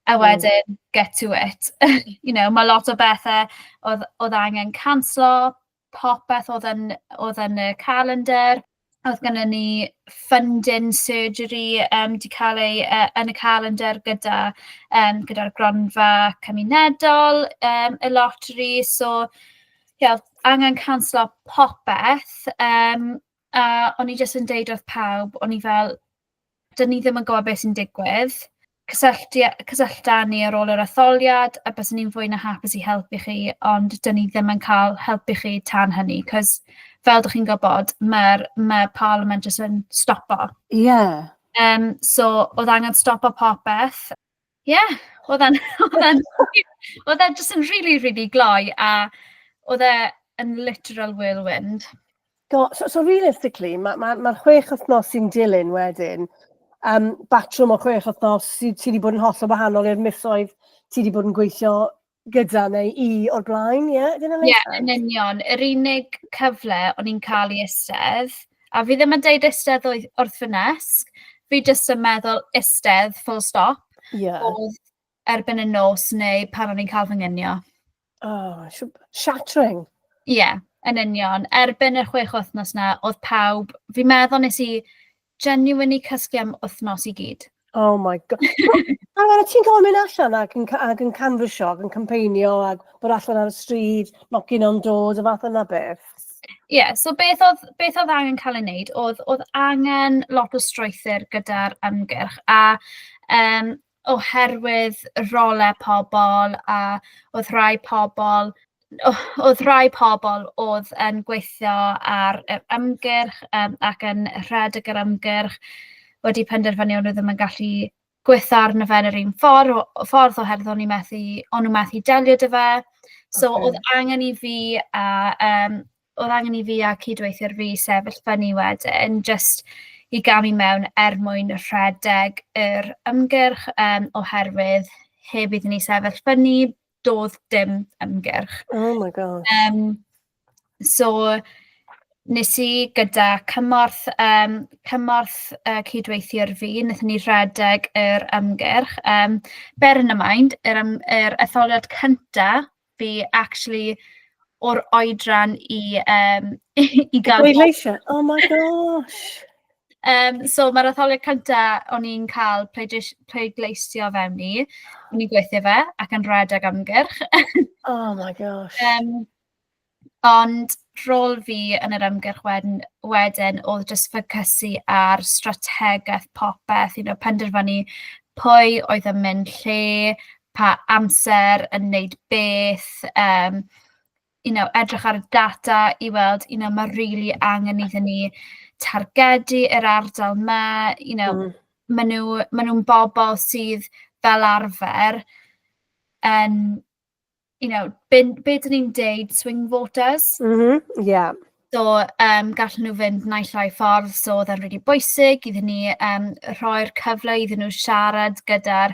a wedyn get to it." Mae lot o bethau oedd angen canslo, popeth oedd yn y calendar. Oedd gennym ni funding surgery 'di cael ei yn y calendar gyda'r gronfa cymunedol, y lottery. So, ie, angen canslo popeth. A o'n i jyst yn deud wrth pawb, o'n i fel, "Dyn ni ddim yn gwybod beth sy'n digwydd. Cysyllta ni ar ôl yr etholiad a byswn ni'n fwy na hapus i helpu chi, ond dyn ni ddim yn cael helpu chi tan hynny, cos fel dych chi'n gwybod, mae'r mae Parliament jyst yn stopo." So, oedd angen stopo popeth. Ie, yeah, oedd e'n just yn really, really gloi, a oedd e yn literal whirlwind. So realistically, mae'r ma 6 wythnos sy'n dilyn wedyn, batrwm o 6 wythnos sydd sy wedi bod yn hollol wahanol i'r misoedd ti wedi bod yn gweithio gyda neu i o'r blaen, ie? Yeah? Ie, yeah, yn union. Yr unig cyfle o'n i'n cael i eistedd A fi ddim yn deud eistedd wrth fy nesg, fi jyst yn meddwl eistedd, full stop. Oedd erbyn y nos neu pan o'n i'n cael fy ngynio. Oh, shattering. Ie, yeah, yn union. Erbyn y 6 wythnos 'na, oedd pawb, fi'n meddwl nes i genuinely cysgu am wythnos i gyd. Oh my God. A wedyn ti'n cael mynd allan ac yn canfasio ac yn campeinio ac bod allan ar y stryd, knocking on doors, y fath yna beth? Ie, yeah, so beth oedd angen cael ei wneud, oedd angen lot o strwythur gyda'r ymgyrch a oherwydd rolau pobl a oedd rhai pobl oedd yn gweithio ar yr ymgyrch ac yn rhedeg yr ymgyrch wedi penderfynu o'n nhw ddim yn gallu gweithio arno fe yn yr un ffordd oherwydd o'n nhw methu delio 'da fe. So oedd angen i fi a oedd angen i fi a cydweithiwr fi sefyll fyny wedyn, jyst i gamu mewn er mwyn rhedeg yr ymgyrch, oherwydd heb iddyn ni sefyll fyny, doedd dim ymgyrch. Oh my God. So nes i gyda cymorth cydweithiwr fi, wnaethon ni rhedeg yr ymgyrch. Bear in mind, yr etholiad cynta fi actually o'r oedran i gael Pleidleisio? Oh my gosh. So mae'r etholiad cynta o'n i'n cael pleidleisio fewn i, o'n i'n gweithio fe ac yn rhedeg ymgyrch. Oh my gosh. Ond rôl fi yn yr ymgyrch wedyn oedd jyst ffocysu ar strategaeth popeth, penderfynu pwy oedd yn mynd lle, pa amser yn wneud beth, edrych ar y data i weld, mae really angen iddyn ni targedu yr ardal 'ma, maen nhw'n bobl sydd fel arfer yn, be dyn ni'n deud, swing voters. So, gallen nhw fynd naill ai ffordd, so oedd e'n rili bwysig iddyn ni rhoi'r cyfle iddyn nhw siarad gyda'r,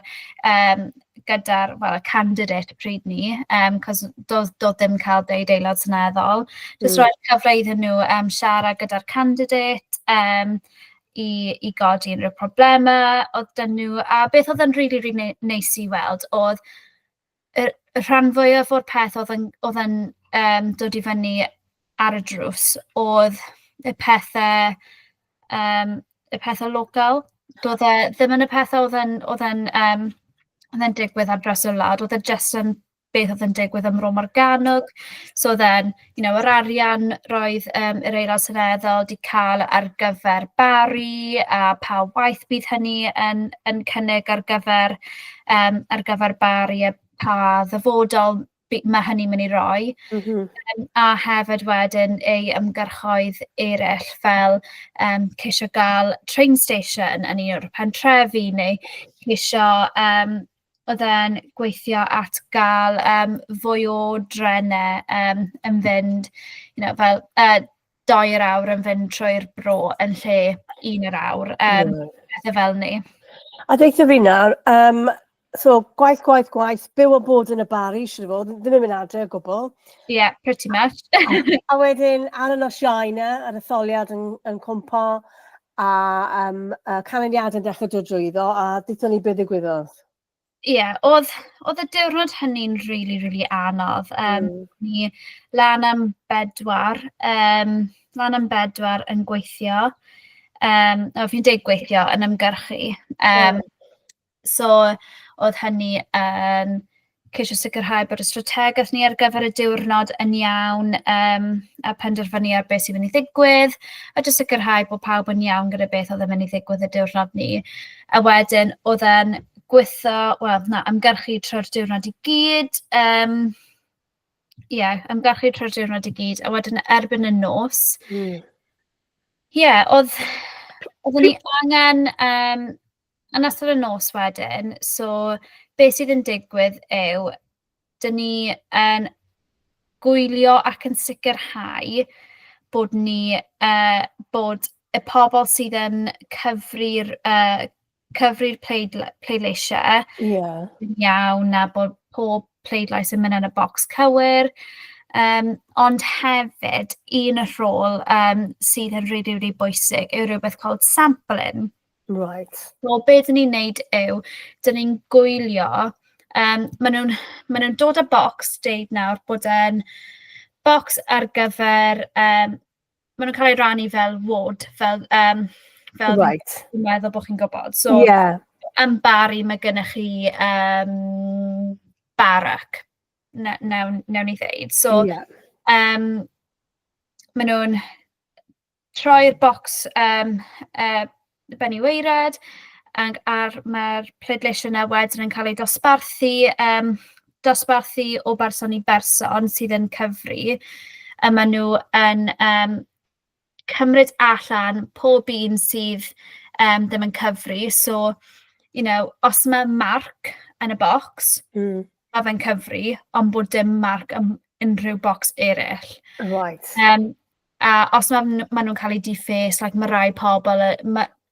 well, y candidate pryd 'ny, 'cos doedd dim cael deud aelod seneddol. Jyst rhoi'r cyfle iddyn nhw siarad gyda'r candidate i godi unrhyw problemau oedd 'da nhw. A beth oedd yn rili, rili neis i weld oedd y rhan fwyaf o'r peth oedd yn dod i fyny ar y drws oedd y pethau local. Doedd e ddim yn y pethau oedd yn digwydd ar draws y wlad, oedd e jyst yn beth oedd yn digwydd ym Mro Morgannwg. So oedd e'n, yr arian roedd yr Aelod Seneddol 'di cael ar gyfer Barry a pa waith bydd hynny yn cynnig ar gyfer Barry a pa ddyfodol mae hynny'n mynd i roi. A hefyd wedyn ei ymgyrchoedd eraill fel ceisio gael train station yn un o'r pentrefi neu ceisio oedd e'n gweithio at gael fwy o drenau yn fynd, fel 2 yr awr yn fynd trwy'r bro yn lle 1 yr awr, pethau fel 'ny. A deutha fi nawr, so gwaith, gwaith, gwaith, byw o bod yn y Barri, siŵr o fod, ddim yn mynd adre o gwbl. Yeah, pretty much. A wedyn, ar y nos Iau 'na, yr etholiad yn cwmpo, a canlyniadau'n dechrau dod drwyddo, a deutha ni beth ddigwyddodd. Ie, yeah, oedd y diwrnod hynny'n really, really anodd. Ni lan am 4 yn gweithio. O, fi'n deud gweithio, yn ymgyrchu. So oedd hynny yn ceisio sicrhau bod y strategaeth ni ar gyfer y diwrnod yn iawn a penderfynu ar beth sy'n mynd i ddigwydd a jyst sicrhau bod pawb yn iawn gyda beth oedd yn mynd i ddigwydd y diwrnod ni. A wedyn oedd e'n gweithio, wel na, ymgyrchu trwy'r diwrnod i gyd. Ie, yeah, ymgyrchu trwy'r diwrnod i gyd. A wedyn erbyn y nos, ie, yeah, oedden ni angen, yn ystod y nos wedyn, so beth sydd yn digwydd yw, dyn ni yn gwylio ac yn sicrhau bod y pobl sydd yn cyfri'r pleidleisiau yn iawn a bod pob pleidlais yn mynd yn y bocs cywir. Ond hefyd, un rôl sydd yn rili, rili bwysig yw rhywbeth called sampling. So be dyn ni'n neud yw, dyn ni'n gwylio, maen nhw'n dod â bocs, deud nawr bod e'n bocs ar gyfer, maen nhw'n cael ei rannu fel ward, fel fi'n meddwl bod chi'n gwybod. So, yn Barry mae gennych chi Barrack, newn ni ddeud. So, maen nhw'n troi'r bocs ben i waered, ac mae'r pleidleisiau yna wedyn yn cael eu dosbarthu o berson i berson sydd yn cyfri, a maen nhw yn cymryd allan pob un sydd ddim yn cyfri. So, os mae marc yn y bocs, mae fe'n cyfri, ond bod dim marc yn unrhyw bocs eraill. A os ma nhw'n cael eu deface, like, mae rai pobl,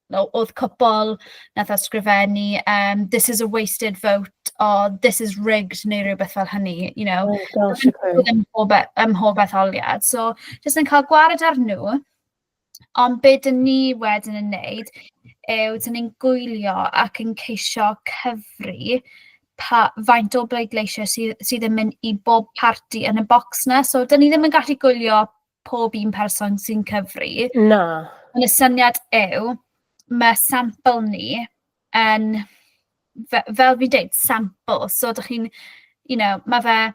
oedd cwpl nath ysgrifennu "This is a wasted vote" or "This is rigged" neu rhywbeth fel hynny. Oh gosh, okay. Ym mhob etholiad. So, jyst yn cael gwared ar nhw, ond be dyn ni wedyn yn neud yw dyn ni'n gwylio ac yn ceisio cyfri pa faint o bleidleisiau sydd yn mynd i bob parti yn y bocs 'na. So, dyn ni ddim yn gallu gwylio pob un person sy'n cyfri. Na. Ond y syniad yw, mae sampl ni yn, fel fi'n deud, sampl. So, dych chi'n, mae fe,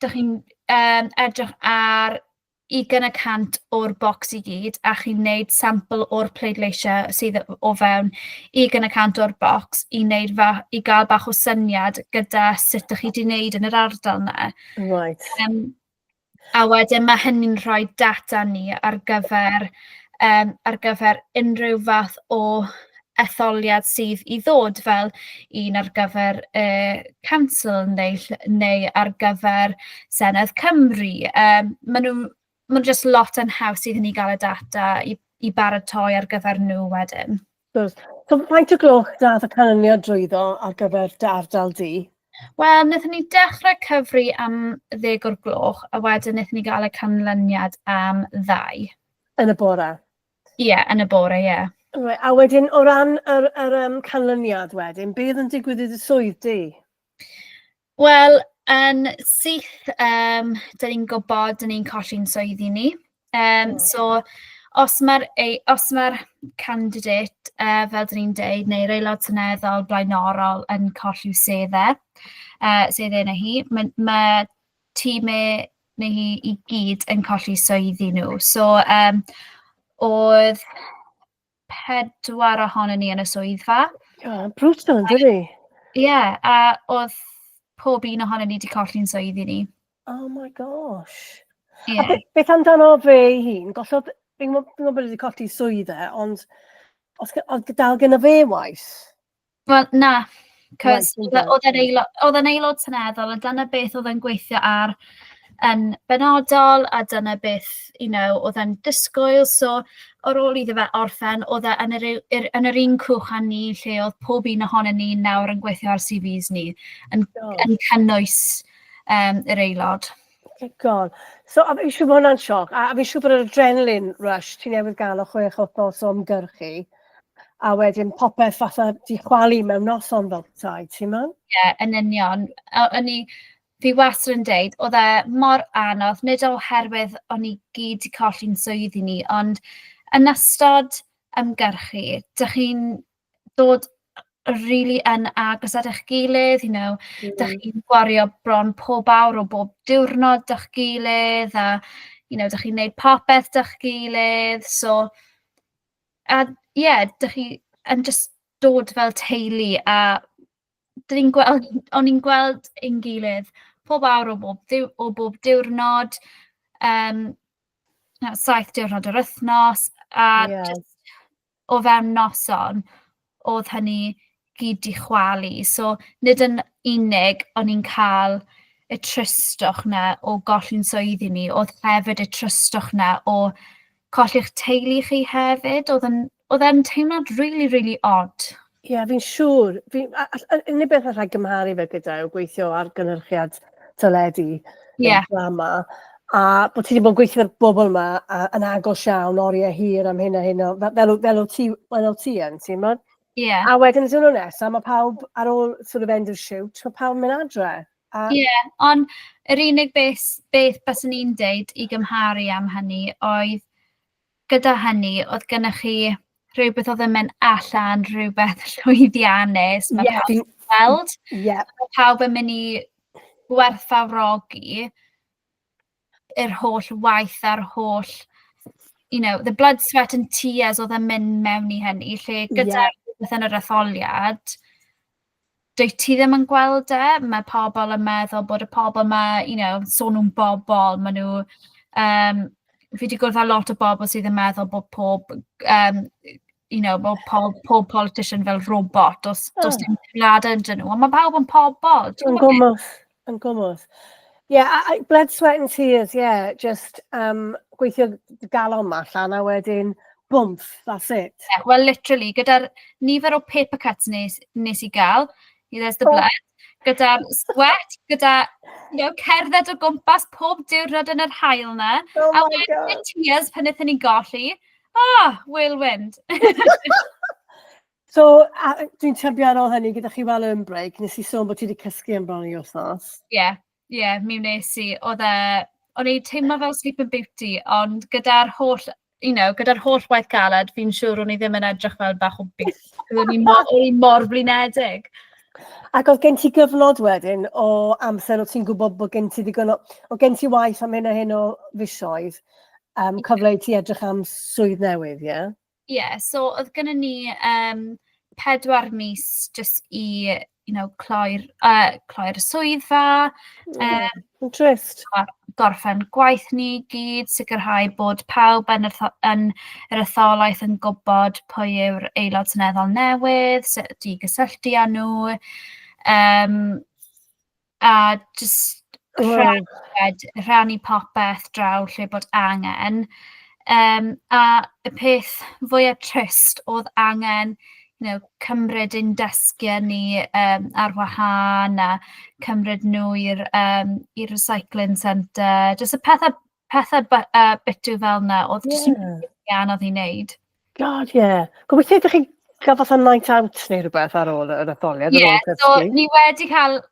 dych chi'n edrych ar 20% o'r bocs i gyd, a chi'n neud sampl o'r pleidleisiau sydd o fewn 20% o'r bocs i gael bach o syniad gyda sut dych chi wedi wneud yn yr ardal yna. A wedyn mae hynny'n rhoi data ni ar gyfer unrhyw fath o etholiad sydd i ddod, fel un ar gyfer y council neu ar gyfer Senedd Cymru. Maen nhw jyst lot yn haws iddyn ni gael y data i baratoi ar gyfer nhw wedyn. So, faint o gloch dath y canlyniad drwyddo ar gyfer dy ardal di? Wel, wnaethon ni dechrau cyfri am 10 o'r gloch, a wedyn wnaethon ni gael y canlyniad am 2. Yn y bore? Ie, yeah, yn y bore, ie. Yeah. Right, a wedyn, o ran yr canlyniad wedyn, beth yn digwydd i dy swydd di? Wel, yn syth, dyn ni'n gwybod, dyn ni'n colli'n swyddi ni. So, os mae'r candidate, fel dyn ni'n deud, neu'r aelod seneddol blaenorol yn colli'w seddau neu hi, mae tîmau neu hi i gyd yn colli swyddi nhw. So, oedd pedwar ohonon ni yn y swyddfa. Oh, brutal, yn dydi? Ie, yeah, a oedd pob un ohonon ni wedi colli'n swyddi ni. Oh my gosh. A beth amdano fe ei hun? Gollodd, fi'n gwybod bod wedi colli swydd e, ond oedd dal gyda fe waith? Wel, na, cos oedd e'n aelod seneddol, a dyna beth oedd e'n gweithio ar yn benodol, a dyna beth oedd e'n disgwyl. So, ar ôl iddo fe orffen, oedd e yn yr un cwch â ni, lle oedd pob un ohonon ni nawr yn gweithio ar CVs ni, yn cynnwys yr aelod. God. So, a fi'n siŵr bod hwnna'n sioc, a fi'n siŵr bod yr adrenaline rush ti newydd gael o 6 wythnos o ymgyrchu, a wedyn popeth fatha di chwalu mewn noson fel petai, ti'n meddwl? Ie, yeah, yn union. Fi wastad yn deud, oedd e mor anodd, nid oherwydd o'n i gyd wedi colli'n swyddi ni, ond yn ystod ymgyrchu, dych chi'n dod rili yn agos at eich gilydd, dych chi'n gwario bron pob awr o bob diwrnod 'da'ch gilydd, a dych chi'n neud popeth 'da'ch gilydd, so a ie, yeah, dych chi yn just dod fel teulu, a dyn ni'n gweld, o'n i'n gweld ein gilydd pob awr o bob diwrnod, 7 diwrnod yr wythnos, a just o fewn noson, oedd hynny gyd 'di chwalu. So, nid yn unig o'n i'n cael y tristwch 'na o golli'n swyddi ni, oedd hefyd y tristwch 'na o colli'ch teulu chi hefyd. Oedd e'n teimlad really, really odd. Ie, yeah, fi'n siŵr. Unig beth allai gymharu fe gyda yw gweithio ar gynhyrchiad teledu. yeah. Drama, a bod ti wedi bod yn gweithio efo'r bobl yma a, yn agos iawn, oriau hir am hyn a hyn, o, fel, fel, o ti, fel o ti yn, ti'n modd? Yeah. A wedyn y diwrnod nesaf, mae pawb ar ôl sort of end of shoot, mae pawb yn mynd adre. A... Ie, yeah, ond yr unig beth, beth byswn i'n deud i gymharu am hynny oedd gyda hynny, oedd gennych chi rhywbeth oedd yn mynd allan, rhywbeth llwyddiannus, mae yeah, pawb yn gweld. Yeah. Mae pawb yn mynd i gwerthfawrogi yr holl waith a'r holl, the blood, sweat and tears oedd yn mynd mewn i hynny, lle gyda yeah. yn yr etholiad, dwyt ti ddim yn gweld e, mae pobl yn meddwl bod y pobl yma, so nhw'n bobl, maen nhw, fi wedi gwrdd â lot o bobl sydd yn meddwl bod pob, bod pob politician fel robot, does dim teimladau ynddyn nhw, ond mae pawb yn pobl. Yn gwmws, yn gwmws. Yeah, blood, sweat and tears, yeah, just gweithio galon ma allan a wedyn, bwmff, that's it. Yeah, well, literally, gyda'r nifer o paper cuts nes i gael, there's the blood, gyda'r sweat, gyda cerdded o gwmpas pob diwrnod yn yr haul na, oh a wedyn tears pan wnaethon ni golli, ah, whirlwind. So, dwi'n tybio ar ôl hynny, gyda chi fel yn break, nes i sôn bod ti wedi cysgu am bron i wythnos. Ie, yeah, mi wnes i. Oedd e, o'n i teimlo fel Sleeping Beauty, ond gyda'r holl, gyda'r holl waith galed, fi'n siŵr o'n i ddim yn edrych fel bach o beast. O'n i mor, o'n i mor flinedig. Ac oedd gen ti gyfnod wedyn o amser o ti'n gwybod bod gen ti ddigon o... O gen ti waith am hyn a hyn o fisoedd, cyfle i ti edrych am swydd newydd, ie? Yeah? Ie, yeah, so oedd gennym ni 4 mis jyst i cloi'r swyddfa. Interest. Gorffen gwaith ni gyd, sicrhau bod pawb yn yr etholaeth yn gwybod pwy yw'r aelod seneddol newydd, sut i gysylltu â nhw, a jyst rhannu popeth draw lle bod angen. A y peth fwyaf trist oedd angen cymryd ein desgiau ni ar wahân a cymryd nhw i'r recycling centre. Jyst y pethau bitw fel yna oedd jyst yn anodd i wneud. God, yeah. Gobeithio ydych chi'n cael fatha night out neu rhywbeth ar ôl yr etholiad. Ie, yeah, so ni wedi cael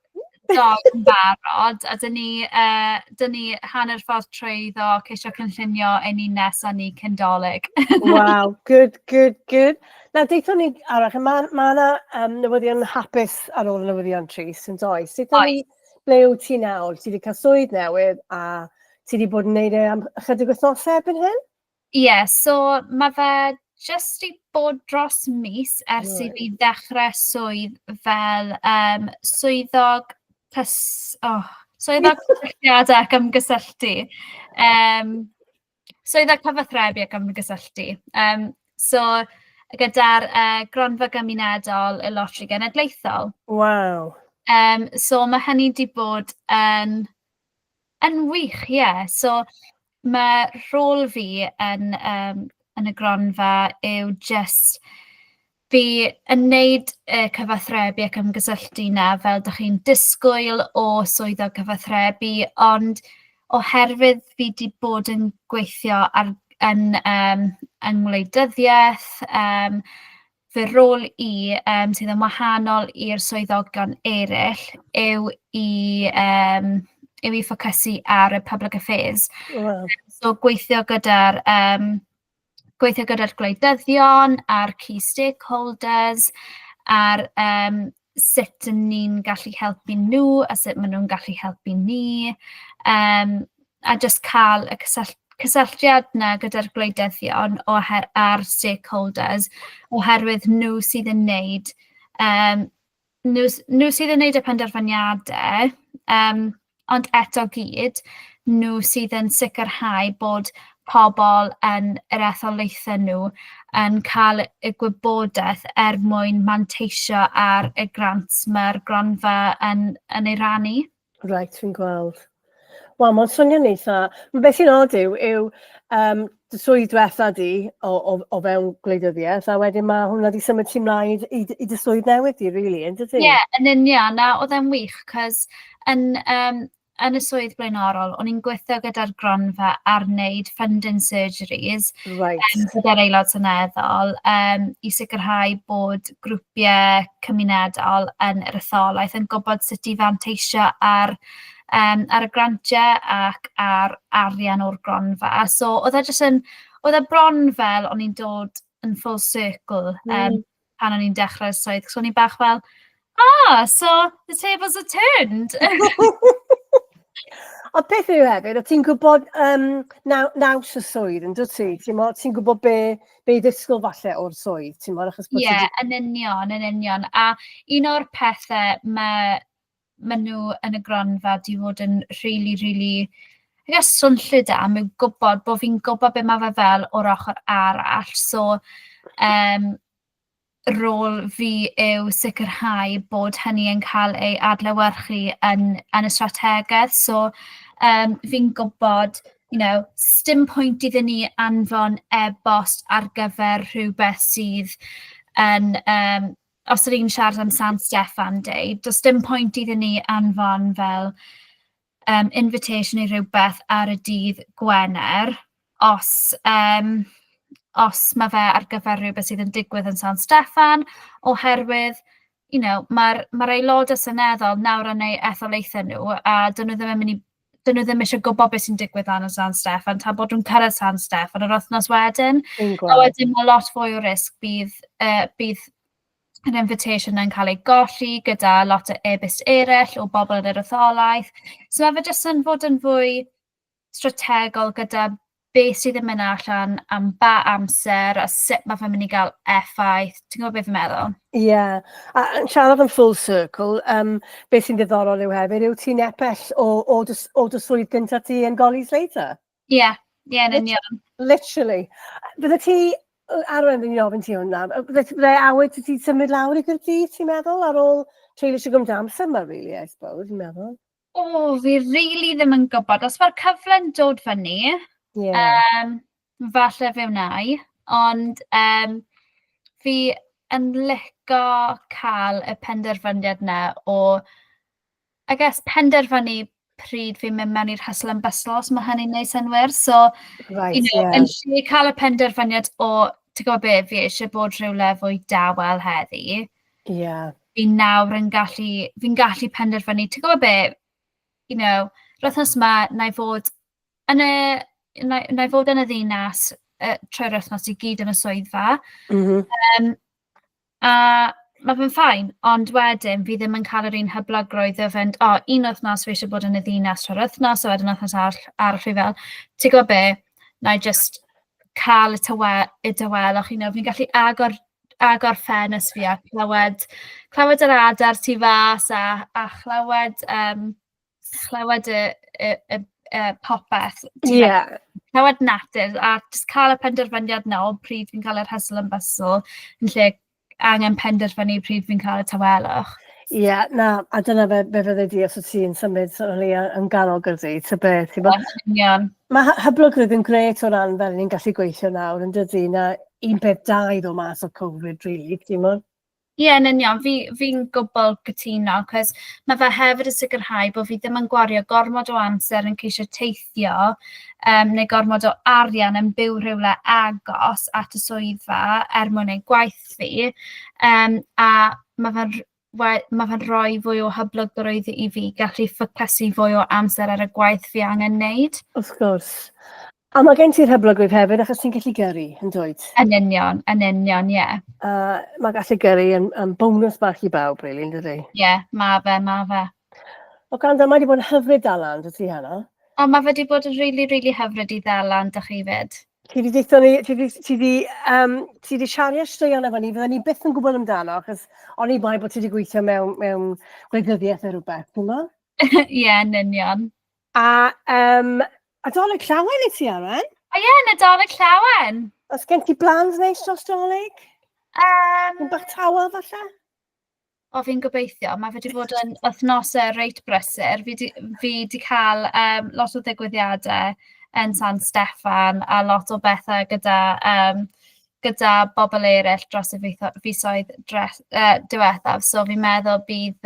dog yn barod, a dyn ni hanner ffordd trwyddo ceisio cynllunio ein un nesaf ni cyn Dolig. Wow, good, good, good. Na, deithon ni arall, mae ma yna newyddion hapus ar ôl y newyddion trist yn does? Deithon ni ble wyt ti nawr? Ti wedi cael swydd newydd a ti wedi bod yn neud e am ychydig wythnosau erbyn hyn? Ie, yeah, so mae fe jyst i bod dros mis ers i fi ddechrau swydd fel swyddog swyddog cysylltiadau ac ymgysylltu. Swyddog cyfathrebu ac ymgysylltu. So gyda'r Gronfa Gymunedol y Loteri Genedlaethol. Wow. So mae hynny wedi bod yn wych, ie. Yeah. So mae rôl fi yn y gronfa yw jyst fi yn neud y cyfathrebu ac ymgysylltu na fel dych chi'n disgwyl o swyddog cyfathrebu, ond oherwydd fi wedi bod yn gweithio yn wleidyddiaeth, fy rôl i sydd yn wahanol i'r swyddogion eraill yw i ffocysu ar y public affairs. Wow. So gweithio gyda'r gwleidyddion a'r key stakeholders a'r sut ni'n gallu helpu nhw a sut maen nhw'n gallu helpu ni, a just cael y cysylltiad na gyda'r gwleidyddion a'r stakeholders, oherwydd nhw sydd yn neud nhw sydd yn neud y penderfyniadau, ond eto gyd, nhw sydd yn sicrhau bod pobl yn yr etholaethau nhw yn cael y gwybodaeth er mwyn manteisio ar y grants mae'r gronfa yn ei rannu. Reit, fi'n gweld. Wel, mae'n swnio'n eitha... Beth sy'n od yw dy swydd diwetha di o fewn gwleidyddiaeth, a wedyn mae hwnna wedi symud ti mlaen i dy swydd newydd di, really, yn dydi? Ie, yeah, yn union, a oedd e'n wych, cos yn yn y swydd blaenorol, o'n i'n gweithio gyda'r gronfa ar wneud funding surgeries gyda'r Aelod Seneddol i sicrhau bod grwpiau cymunedol yn yr etholaeth yn gwybod sut i fanteisio ar y grantiau ac ar arian o'r gronfa. So oedd e jyst yn, oedd e bron fel o'n i'n dod yn full circle pan o'n i'n dechrau'r swydd. So o'n i'n bach fel, "Ah, so the tables are turned." Ond peth yw hefyd, o ti'n gwybod naws y swydd, yn dwyt ti? Ti'n ti gwybod be i ddisgwyl falle o'r swydd, ti'n mo, achos bod Ie, yeah, yn union, yn union. A un o'r pethau mae nhw yn y gronfa di fod yn really, really, I guess, swnllyd am yw gwybod bod fi'n gwybod be mae fe fel o'r ochr arall. So, rôl fi yw sicrhau bod hynny yn cael ei adlewyrchu yn y strategaeth. So, fi'n gwybod, sdim pwynt iddyn ni anfon e-bost ar gyfer rhywbeth sydd yn, os ydyn ni'n siarad am San Steffan Day, does dim pwynt iddyn ni anfon fel invitation i rhywbeth ar y dydd Gwener os mae fe ar gyfer rhywbeth sydd yn digwydd yn San Steffan, oherwydd mae'r aelodau seneddol nawr yn eu etholaethau nhw a dyn nhw ddim eisiau gwybod beth sy'n digwydd lan yn San Steffan tan bod nhw'n cyrraedd San Steffan yr wythnos wedyn. A wedyn mae lot fwy o risg bydd yr invitation yn cael ei golli gyda lot o e-byst eraill o bobl yn yr etholaeth. So mae fe jyst yn fod yn fwy strategol gyda beth sydd yn mynd allan am ba amser a sut mae fe'n mynd i gael effaith. Ti'n gwybod beth fi'n meddwl? Ie. Yeah. A yn siarad yn full circle, beth sy'n ddiddorol yw hefyd, yw ti'n nepell o dy swydd gyntaf ti yn Golley Slater? Ie, yn union. Literally. Bydde ti, Arwen, fi'n ofyn ti hwnna, bydde awydd ti symud lawr i Gaerdydd, ti'n meddwl, ar ôl treulio eisiau gymaint amser yma, really, I suppose, fi'n meddwl? O, fi really ddim yn gwybod. Os mae'r cyfle'n dod fyny, falle fe wna i, ond fi yn licio cael y penderfyniad 'na o, I guess, penderfynu pryd fi'n mynd mewn i'r hustle and bustle, os mae hynny'n neud synnwyr. So, yn lle cael y penderfyniad o, ti'n gwybod be, fi eisiau bod rhywle fwy dawel heddi. Fi nawr yn gallu, fi'n gallu penderfynu, ti'n gwybod be, yr wythnos yma, na i fod yn y ddinas trwy'r wythnos i gyd yn y swyddfa. A mae fe'n fine, ond wedyn fi ddim yn cael yr un hyblygrwydd o fynd, "O, un wythnos fi eisiau bod yn y ddinas trwy'r wythnos," a wedyn wythnos arall fi fel, "Ti'n gwybod be, na i just cael y dawelwch," fi'n gallu agor ffenest fi a clywed yr adar tu fas a chlywed y popeth. Clywed natur a jyst cael y penderfyniad 'na o pryd fi'n cael yr hustle and bustle yn lle angen penderfynu pryd fi'n cael y tawelwch. Ie, yeah, na, a dyna be fydde di os wyt ti'n symud o leia yn ganol Gaerdydd, ta beth. Ti'n bod? Union. Mae hyblygrwydd yn grêt o ran fel ni'n gallu gweithio nawr, yn dydy, na un peth da i ddod mas o Covid, really, ti'n bod? Ie, yn union. Fi'n gwbl gytuno, cos mae fe hefyd yn sicrhau bod fi ddim yn gwario gormod o amser yn ceisio teithio neu gormod o arian yn byw rhywle agos at y swyddfa er mwyn neud gwaith fi. A mae fe'n rhoi fwy o hyblygrwydd i fi gallu ffocysu fwy o amser ar y gwaith fi angen wneud. Wrth gwrs. A mae gen ti'r hyblygrwydd hefyd, achos ti'n gallu gyrru, yn dwyt? Yn union, yn union, ie. Yeah. A mae gallu gyrru yn bonus bach i bawb, really, yn dydi? Ie, yeah, mae fe, mae fe. O, gwrando, mae wedi bod yn hyfryd dal lan, dy ti heno. O, mae fe wedi bod yn really, really hyfryd i ddal lan 'da chi fyd. Ti wedi deithio ni, ti wedi siarad straeon efo ni, fydden ni byth yn gwybod amdano, achos o'n i bai bod ti wedi gweithio mewn gwleidyddiaeth neu rhywbeth, ti'n gwybod? Ie, yn union. A Nadolig llawen i ti, Aren? O ie, Nadolig llawen! Oes gen ti plans neis dros Dolig? Bach tawel falle? O, fi'n gobeithio. Mae fe wedi bod yn wythnosau reit brysur. Fi di cael lot o ddigwyddiadau yn San Steffan a lot o bethau gyda gyda bobl eraill dros y fisoedd dres, diwethaf, so fi'n meddwl bydd,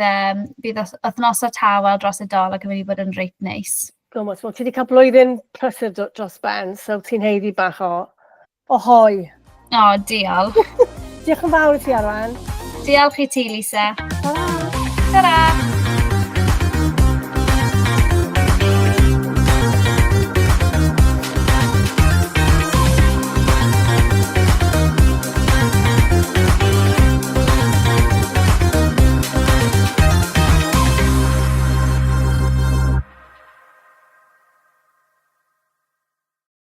bydd wythnosau tawel dros y Dolig yn mynd i bod yn reit neis. Gwmws, wel ti wedi cael blwyddyn prysur dros ben, so ti'n haeddu bach o hoe. O, diolch. Diolch yn fawr i ti, Arwen. Diolch i ti, Lisa. Ta-ra. Ta-ra.